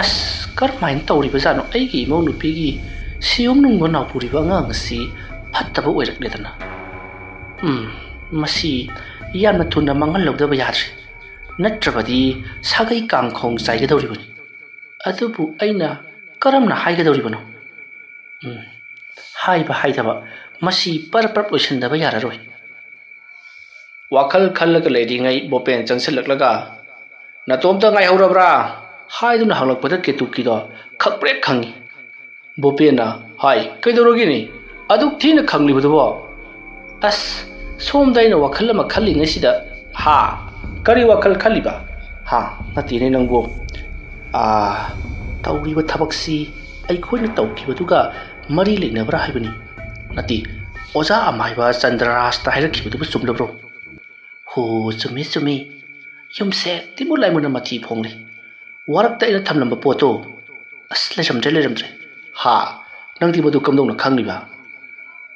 "ꯑꯁ, ꯀꯔꯝꯍꯥꯏꯅ ꯇꯧꯔꯤꯕꯖꯥꯠꯅꯣ? ꯑꯩꯒꯤ ꯏꯃꯧ ꯅꯨꯄꯤꯒꯤ ꯁꯤꯌꯨꯝ ꯅꯨꯡꯕ ꯅꯥꯎꯄꯨꯔꯤꯕ ꯑꯉꯥꯡ ꯑꯁꯤ ꯐꯠꯇꯕ ꯑꯣꯏꯔꯛꯂꯦꯗꯅ꯫ ꯎꯝ, ꯃꯁꯤ ꯌꯥꯝꯅ ꯊꯨꯅ ꯃꯥꯡꯍꯜꯍꯧꯗꯕ ꯌꯥꯗ꯭ꯔꯦ꯫ ꯅꯠꯇ꯭ꯔꯕꯗꯤ ꯁꯥꯒꯩ ꯀꯥꯡꯈꯣꯡ ꯆꯥꯏꯒꯗꯧꯔꯤꯕꯅꯤ꯫ ꯑꯗꯨꯕꯨ ꯑꯩꯅ ꯀꯔꯝꯅ ꯍꯥꯏꯒꯗꯧꯔꯤꯕꯅꯣ? ꯎꯝ, ꯍꯥꯏꯕ ꯍꯥꯏꯗꯕ, ꯃꯁꯤ ꯄꯔꯞ ꯄꯔꯞ ꯂꯣꯏꯁꯤꯟꯗꯕ ꯌꯥꯔꯔꯣꯏ꯫" ꯋꯥꯈꯜ ꯈꯜꯂꯒ ꯂꯩꯔꯤꯉꯩ ꯕꯣꯄꯦꯟ ꯆꯪꯁꯤꯜꯂꯛꯂꯒ, "ꯅꯇꯣꯝꯇ ꯉꯥꯏꯍꯧꯔꯕ꯭ꯔꯥ?" ꯍꯥꯏꯗꯨꯅ ꯍꯪꯂꯛꯄꯗ ꯀꯦꯇꯨꯀꯤꯗꯣ ꯈꯪꯄ꯭ꯔꯦꯛ ꯈꯪꯉꯤ꯫ ꯕꯣꯄꯦꯟꯅ, "ꯍꯥꯏ, ꯀꯩꯗꯧꯔꯒꯦꯅꯦ? ꯑꯗꯨꯛ ꯊꯤꯅ ꯈꯪꯂꯤꯕꯗꯨꯕꯣ?" "ꯑꯁ, ꯁꯣꯝꯗ ꯑꯩꯅ ꯋꯥꯈꯜ ꯑꯃ ꯈꯜꯂꯤꯉꯩꯁꯤꯗ꯫" "ꯍꯥ? ꯀꯔꯤ ꯋꯥꯈꯜ ꯈꯜꯂꯤꯕ?" "ꯍꯥ? ꯅꯠꯇꯦꯅꯦ ꯅꯪꯕꯨ꯫ ꯑꯥ, ꯇꯧꯔꯤꯕ ꯊꯕꯛꯁꯤ ꯑꯩꯈꯣꯏꯅ ꯇꯧꯈꯤꯕꯗꯨꯒ ꯃꯔꯤ ꯂꯩꯅꯕ꯭ꯔꯥ ꯍꯥꯏꯕꯅꯤ꯫ ꯅꯠꯇꯦ, ꯑꯣꯖꯥ ꯑꯃꯥꯏꯕ ꯆꯟꯗ꯭ꯔꯔꯥꯖꯅ ꯍꯥꯏꯔꯛꯈꯤꯕꯗꯨꯕꯨ ꯆꯨꯝꯂꯕ꯭ꯔꯣ?" "ꯍꯣ, ꯆꯨꯝꯃꯤ, ꯆꯨꯝꯃꯤ꯫ ꯌꯨꯝꯁꯦ ꯇꯤꯃꯨ ꯂꯥꯏꯃꯨꯅ ꯃꯊꯤ ꯐꯣꯡꯂꯤ꯫ ꯋꯥꯔꯛꯇ ꯑꯩꯅ ꯊꯝꯂꯝꯕ ꯄꯣꯠꯇꯣ, ꯑꯁ, ꯂꯩꯔꯝꯗ꯭ꯔꯦ, ꯂꯩꯔꯝꯗ꯭ꯔꯦ꯫" "ꯍꯥ? ꯅꯪꯗꯤ ꯃꯗꯨ ꯀꯝꯗꯧꯅ ꯈꯪꯂꯤꯕ?"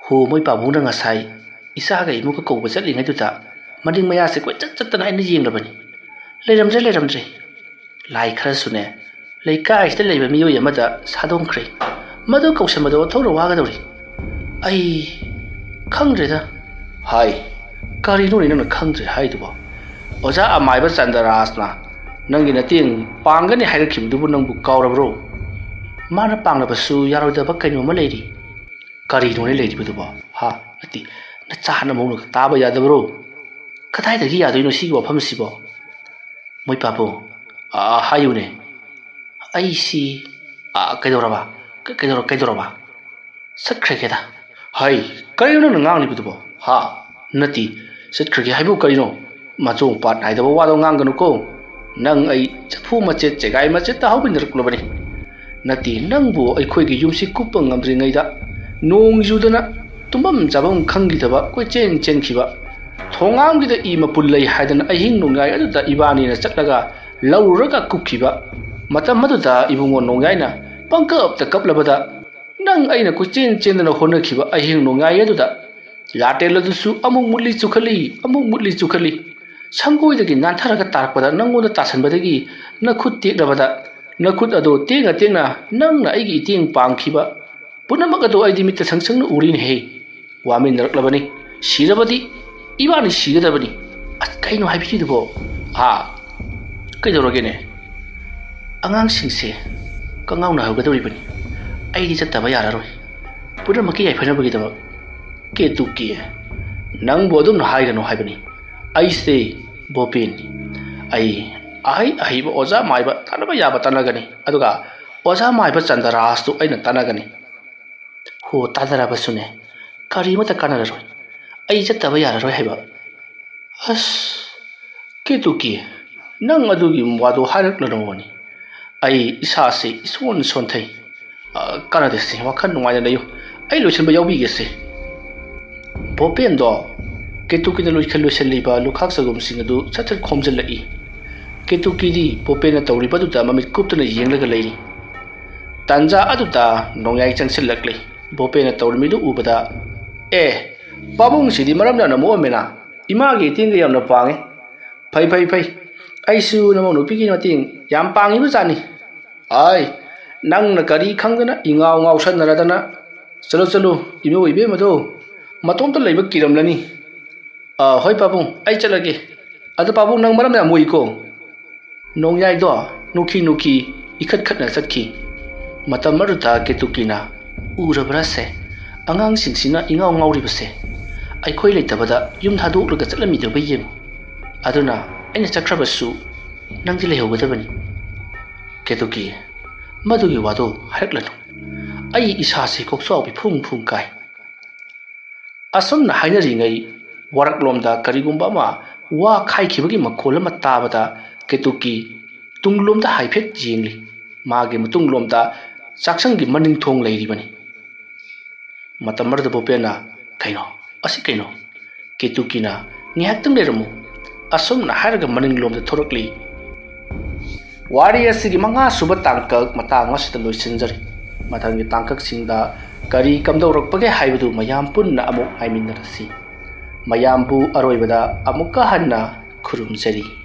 "ꯍꯣ, ꯃꯣꯏ ꯄꯥꯕꯨꯡꯅ ꯉꯁꯥꯏ ꯏꯆꯥꯒ ꯏꯃꯨꯒ ꯀꯧꯕ ꯆꯠꯂꯤꯉꯩꯗꯨꯗ ꯃꯅꯤꯡ ꯃꯌꯥꯁꯦ ꯀꯣꯏꯆꯠ ꯆꯠꯇꯅ ꯑꯩꯅ ꯌꯦꯡꯂꯕꯅꯤ꯫ ꯂꯩꯔꯝꯗ꯭ꯔꯦ, ꯂꯩꯔꯝꯗ꯭ꯔꯦ꯫ ꯂꯥꯏ ꯈꯔꯁꯨꯅꯦ, ꯂꯩꯀꯥꯏꯁꯤꯗ ꯂꯩꯕ ꯃꯤꯑꯣꯏ ꯑꯃꯗ ꯁꯥꯗꯣꯡꯈ꯭ꯔꯦ꯫ ꯃꯗꯨ ꯀꯧꯁꯟꯕꯗ ꯑꯣꯟꯊꯣꯛꯅ ꯋꯥꯒꯗꯧꯔꯤ꯫ ꯑꯩ ꯈꯪꯗ꯭ꯔꯦꯗ꯫" "ꯍꯥꯏ, ꯀꯔꯤꯅꯣꯅꯦ ꯅꯪꯅ ꯈꯪꯗ꯭ꯔꯦ ꯍꯥꯏꯗꯨꯕꯣ? ꯑꯣꯖꯥ ꯑꯃꯥꯏꯕ ꯆꯟꯗ꯭ꯔꯔꯥꯖꯅ ꯅꯪꯒꯤ ꯅꯇꯦꯡ ꯄꯥꯡꯒꯅꯤ ꯍꯥꯏꯔꯛꯈꯤꯕꯗꯨꯕꯨ ꯅꯪꯕꯨ ꯀꯥꯎꯔꯕ꯭ꯔꯣ? ꯃꯥꯅ ꯄꯥꯡꯂꯕꯁꯨ ꯌꯥꯔꯣꯏꯗꯕ ꯀꯩꯅꯣꯝꯃ ꯂꯩꯔꯤ꯫" "ꯀꯔꯤꯅꯣꯅꯦ ꯂꯩꯔꯤꯕꯗꯨꯕꯣ? ꯍꯥ? ꯅꯠꯇꯦ, ꯅꯆꯥ ꯍꯟꯅ ꯃꯧꯅꯒ ꯇꯥꯕ ꯌꯥꯗꯕ꯭ꯔꯣ? ꯀꯗꯥꯏꯗꯒꯤ ꯌꯥꯗꯣꯏꯅꯣ ꯁꯤꯒꯤ ꯋꯥꯐꯝꯁꯤꯕꯣ?" "ꯃꯣꯏ ꯄꯥꯕꯨꯡ, ꯑꯥ, ꯍꯥꯏꯌꯨꯅꯦ꯫" "ꯑꯩꯁꯤ, ꯑꯥ, ꯀꯩꯗꯧꯔꯕ? ꯀ-, ꯀꯩꯗꯧꯔ-, ꯀꯩꯗꯧꯔꯕ?" "ꯆꯠꯈ꯭ꯔꯒꯦꯗ꯫" "ꯍꯩ, ꯀꯔꯤꯅꯣ ꯅꯪꯅ ꯉꯥꯡꯂꯤꯕꯗꯨꯕꯣ? ꯍꯥ? ꯅꯠꯇꯦ, ꯆꯠꯈ꯭ꯔꯒꯦ ꯍꯥꯏꯕꯨ ꯀꯔꯤꯅꯣ? ꯃꯆꯣꯡ ꯄꯥꯠ ꯅꯥꯏꯗꯕ ꯋꯥꯗꯣ ꯉꯥꯡꯒꯅꯨꯀꯣ꯫ ꯅꯪ ꯑꯩ ꯆꯐꯨ ꯃꯆꯦꯠ ꯆꯦꯒꯥꯏ ꯃꯆꯦꯠ ꯇꯥꯍꯧꯃꯤꯟꯅꯔꯛꯂꯕꯅꯤ꯫ ꯅꯠꯇꯦ, ꯅꯪꯕꯨ ꯑꯩꯈꯣꯏꯒꯤ ꯌꯨꯝꯁꯤ ꯀꯨꯞꯄ ꯉꯝꯗ꯭ꯔꯤꯉꯩꯗ ꯅꯣꯡ ꯌꯨꯗꯅ ꯇꯨꯝꯐꯝ ꯆꯥꯐꯝ ꯈꯪꯈꯤꯗꯕ ꯀꯣꯏꯆꯦꯟ ꯆꯦꯟꯈꯤꯕ, ꯊꯣꯡꯒꯥꯝꯒꯤꯗ ꯏ ꯃꯄꯨꯜ ꯂꯩ ꯍꯥꯏꯗꯅ ꯑꯍꯤꯡ ꯅꯣꯡꯌꯥꯏ ꯑꯗꯨꯗ ꯏꯕꯥꯅꯤꯅ ꯆꯠꯂꯒ ꯂꯧꯔꯨꯔꯒ ꯀꯨꯞꯈꯤꯕ, ꯃꯇꯝ ꯑꯗꯨꯗ ꯏꯕꯨꯡꯉꯣ ꯅꯣꯡꯌꯥꯏꯅ ꯄꯪꯀꯞꯇ ꯀꯞꯂꯕꯗ, ꯅꯪ ꯑꯩꯅ ꯀꯣꯏꯆꯦꯟ ꯆꯦꯟꯗꯅ ꯍꯣꯠꯅꯈꯤꯕ ꯑꯍꯤꯡ ꯅꯣꯡꯌꯥꯏ ꯑꯗꯨꯗ ꯂꯥꯇꯦꯜ ꯑꯗꯨꯁꯨ ꯑꯃꯨꯛ ꯃꯨꯠꯂꯤ ꯆꯨꯈꯠꯂꯤ, ꯑꯃꯨꯛ ꯃꯨꯠꯂꯤ ꯆꯨꯈꯠꯂꯤ꯫ ꯁꯪꯒꯣꯏꯗꯒꯤ ꯅꯥꯟꯊꯔꯒ ꯇꯥꯔꯛꯄꯗ ꯅꯪꯉꯣꯟꯗ ꯇꯥꯁꯟꯕꯗꯒꯤ ꯅꯈꯨꯠ ꯇꯦꯛꯂꯕꯗ, ꯅꯈꯨꯠ ꯑꯗꯣ ꯇꯦꯛꯅ ꯇꯦꯛꯅ ꯅꯪꯅ ꯑꯩꯒꯤ ꯏꯇꯦꯡ ꯄꯥꯡꯈꯤꯕ ꯄꯨꯝꯅꯃꯛ ꯑꯗꯣ ꯑꯩꯗꯤ ꯃꯤꯠꯇ ꯁꯪ ꯁꯪꯅ ꯎꯔꯤꯅꯦꯍꯦ꯫ ꯋꯥꯃꯤꯟꯅꯔꯛꯂꯕꯅꯤ꯫ ꯁꯤꯔꯕꯗꯤ ꯏꯕꯥꯅꯤ ꯁꯤꯒꯗꯕꯅꯤ꯫ ꯑꯁ, ꯀꯩꯅꯣ ꯍꯥꯏꯕꯤꯔꯤꯗꯨꯕꯣ? ꯑꯥ, ꯀꯩꯗꯧꯔꯒꯦꯅꯦ? ꯑꯉꯥꯡꯁꯤꯡꯁꯦ ꯀꯉꯥꯎꯅꯍꯧꯒꯗꯧꯔꯤꯕꯅꯤ꯫ ꯑꯩꯗꯤ ꯆꯠꯇꯕ ꯌꯥꯔꯔꯣꯏ꯫ ꯄꯨꯝꯅꯃꯛꯀꯤ ꯌꯥꯏꯐꯅꯕꯒꯤꯗꯃꯛ꯫ ꯀꯦꯇꯨꯀꯤ, ꯅꯪꯕꯨ ꯑꯗꯨꯝꯅ ꯍꯥꯏꯒꯅꯨ ꯍꯥꯏꯕꯅꯤ꯫ ꯑꯩꯁꯦ ꯕꯣꯄꯦꯟꯅꯤ꯫ ꯑꯩ ꯑꯍꯩ ꯑꯍꯩꯕ ꯑꯣꯖꯥ ꯃꯥꯏꯕ ꯇꯥꯟꯅꯕ ꯌꯥꯕ ꯇꯥꯟꯅꯒꯅꯤ, ꯑꯗꯨꯒ ꯑꯣꯖꯥ ꯃꯥꯏꯕ ꯆꯟꯗ꯭ꯔꯥꯁꯇꯨ ꯑꯩꯅ ꯇꯥꯟꯅꯒꯅꯤ꯫ ꯍꯣ, ꯇꯥꯟꯅꯔꯕꯁꯨꯅꯦ, ꯀꯔꯤꯃꯠꯇ ꯀꯥꯟꯅꯔꯔꯣꯏ꯫ ꯑꯩ ꯆꯠꯇꯕ ꯌꯥꯔꯔꯣꯏ ꯍꯥꯏꯕ꯫ ꯑꯁ, ꯀꯦꯇꯨꯀꯤ, ꯅꯪ ꯑꯗꯨꯒꯤ ꯋꯥꯗꯣ ꯍꯥꯏꯔꯛꯂꯅꯨꯅꯦ꯫ ꯑꯩ ꯏꯁꯥꯁꯦ ꯏꯁꯣꯟ ꯁꯣꯟꯊꯩ꯫ ꯑ, ꯀꯥꯟꯅꯗꯦꯁꯦ, ꯋꯥꯈꯜ ꯅꯨꯡꯉꯥꯏꯅ ꯂꯩꯌꯨ꯫ ꯑꯩ ꯂꯣꯏꯁꯤꯟꯕ ꯌꯥꯎꯕꯤꯒꯦꯁꯦ꯫ ꯚꯣꯄꯦꯟꯗꯣ ꯀꯦꯇꯨꯀꯤꯅ ꯂꯣꯏꯈ-, ꯂꯣꯏꯁꯤꯜꯂꯤꯕ ꯂꯨꯈꯥꯛ ꯆꯒꯨꯝꯁꯤꯡ ꯑꯗꯨ ꯁꯠ ꯁꯠ ꯈꯣꯝꯖꯤꯜꯂꯛꯏ꯫ ꯀꯦꯇꯨꯀꯤꯗꯤ ꯚꯣꯄꯦꯟꯅ ꯇꯧꯔꯤꯕꯗꯨꯗ ꯃꯃꯤꯠ ꯀꯨꯞꯇꯨꯅ ꯌꯦꯡꯂꯒ ꯂꯩꯔꯤ꯫ ꯇꯥꯟꯖꯥ ꯑꯗꯨꯗ ꯅꯣꯡꯌꯥꯏ ꯆꯪꯁꯤꯜꯂꯛꯂꯤ꯫ ꯚꯣꯄꯦꯟꯅ ꯇꯧꯔꯝꯃꯤꯗꯨ ꯎꯕꯗ, "ꯑꯦ, ꯄꯥꯕꯨꯡꯁꯤꯗꯤ ꯃꯔꯝ ꯌꯥꯝꯅ ꯃꯣꯛꯑꯝꯃꯦꯅ꯫ ꯏꯃꯥꯒꯤ ꯏꯇꯦꯡꯒ ꯌꯥꯝꯅ ꯄꯥꯡꯉꯦ꯫ ꯐꯩ, ꯐꯩ, ꯐꯩ꯫ ꯑꯩꯁꯨ ꯅꯃꯧ ꯅꯨꯄꯤꯒꯤ ꯃꯇꯦꯡ ꯌꯥꯝ ꯄꯥꯡꯉꯤꯕ ꯖꯥꯠꯅꯤ꯫ ꯑꯥꯏ, ꯅꯪꯅ ꯀꯔꯤ ꯈꯪꯗꯅ ꯏꯉꯥꯎ ꯉꯥꯎꯁꯟꯅꯔꯗꯅ꯫ ꯆꯠꯂꯣ, ꯆꯠꯂꯣ, ꯏꯃꯧ ꯏꯕꯦꯝꯃꯗꯣ ꯃꯇꯣꯝꯇ ꯂꯩꯕ ꯀꯤꯔꯝꯂꯅꯤ꯫ ꯑ, ꯍꯣꯏ ꯄꯥꯕꯨꯡ, ꯑꯩ ꯆꯠꯂꯒꯦ꯫ ꯑꯗꯣ ꯄꯥꯕꯨꯡ, ꯅꯪ ꯃꯔꯝ ꯌꯥꯝ ꯃꯣꯛꯏꯀꯣ꯫" ꯅꯣꯡꯌꯥꯏꯗꯣ ꯅꯣꯛꯈꯤ ꯅꯣꯛꯈꯤ ꯏꯈꯠ ꯈꯠꯅ ꯆꯠꯈꯤ꯫ ꯃꯇꯝ ꯑꯗꯨꯗ ꯀꯦꯇꯨꯀꯤꯅ, "ꯎꯔꯕ꯭ꯔꯥꯁꯦ? ꯑꯉꯥꯡꯁꯤꯡꯁꯤꯅ ꯏꯉꯥꯎ ꯉꯥꯎꯔꯤꯕꯁꯦ꯫ ꯑꯩꯈꯣꯏ ꯂꯩꯇꯕꯗ ꯌꯨꯝ ꯊꯥꯗꯣꯛꯂꯒ ꯆꯠꯂꯝꯃꯤꯗꯨꯕ ꯌꯦꯡꯉꯨ꯫ ꯑꯗꯨꯅ ꯑꯩꯅ ꯆꯠꯈ꯭ꯔꯕꯁꯨ ꯅꯪꯗꯤ ꯂꯩꯍꯧꯒꯗꯕꯅꯤ꯫" "ꯀꯦꯇꯨꯀꯤ, ꯃꯗꯨꯒꯤ ꯋꯥꯗꯣ ꯍꯥꯏꯔꯛꯂꯅꯨ꯫ ꯑꯩ ꯏꯁꯥꯁꯦ ꯀꯣꯛꯆꯥꯎꯕꯤ ꯐꯨꯡ ꯐꯨꯡ ꯀꯥꯏ꯫" ꯑꯁꯨꯝꯅ ꯍꯥꯏꯅꯔꯤꯉꯩ, ꯋꯥꯔꯛꯂꯣꯝꯗ ꯀꯔꯤꯒꯨꯝꯕ ꯑꯃ ꯋꯥ ꯈꯥꯏꯈꯤꯕꯒꯤ ꯃꯈꯣꯜ ꯑꯃ ꯇꯥꯕꯗ, ꯀꯦꯇꯨꯀꯤ ꯇꯨꯡꯂꯣꯝꯗ ꯍꯥꯏꯐꯦꯠ ꯌꯦꯡꯂꯤ꯫ ꯃꯥꯒꯤ ꯃꯇꯨꯡꯂꯣꯝꯗ ꯆꯥꯛꯁꯪꯒꯤ ꯃꯅꯤꯡ ꯊꯣꯡ ꯂꯩꯔꯤꯕꯅꯤ꯫ ꯃꯇꯝ ꯑꯗꯨꯗ ꯚꯣꯄꯦꯟꯅ, "ꯀꯩꯅꯣ? ꯑꯁꯤ ꯀꯩꯅꯣ?" ꯀꯦꯇꯨꯀꯤꯅ, "ꯉꯥꯏꯍꯥꯛꯇꯪ ꯂꯩꯔꯝꯃꯨ꯫" ꯑꯁꯨꯝꯅ ꯍꯥꯏꯔꯒ ꯃꯅꯤꯡꯂꯣꯝꯗ ꯊꯣꯔꯛꯂꯤ꯫ ꯋꯥꯔꯤ ꯑꯁꯤꯒꯤ ꯃꯉꯥ ꯁꯨꯕ ꯇꯥꯡꯀꯛ ꯃꯇꯥꯡ ꯑꯁꯤꯗ ꯂꯣꯏꯁꯤꯟꯖꯔꯤ꯫ ꯃꯊꯪꯒꯤ ꯇꯥꯡꯀꯛꯁꯤꯡꯗ ꯀꯔꯤ ꯀꯝꯗꯧꯔꯛꯄꯒꯦ ꯍꯥꯏꯕꯗꯨ ꯃꯌꯥꯝ ꯄꯨꯟꯅ ꯑꯃꯨꯛ ꯉꯥꯏꯃꯤꯟꯅꯔꯁꯤ꯫ ꯃꯌꯥꯝꯕꯨ ꯑꯔꯣꯏꯕꯗ ꯑꯃꯨꯛꯀ ꯍꯟꯅ ꯈꯨꯔꯨꯝꯖꯔꯤ꯫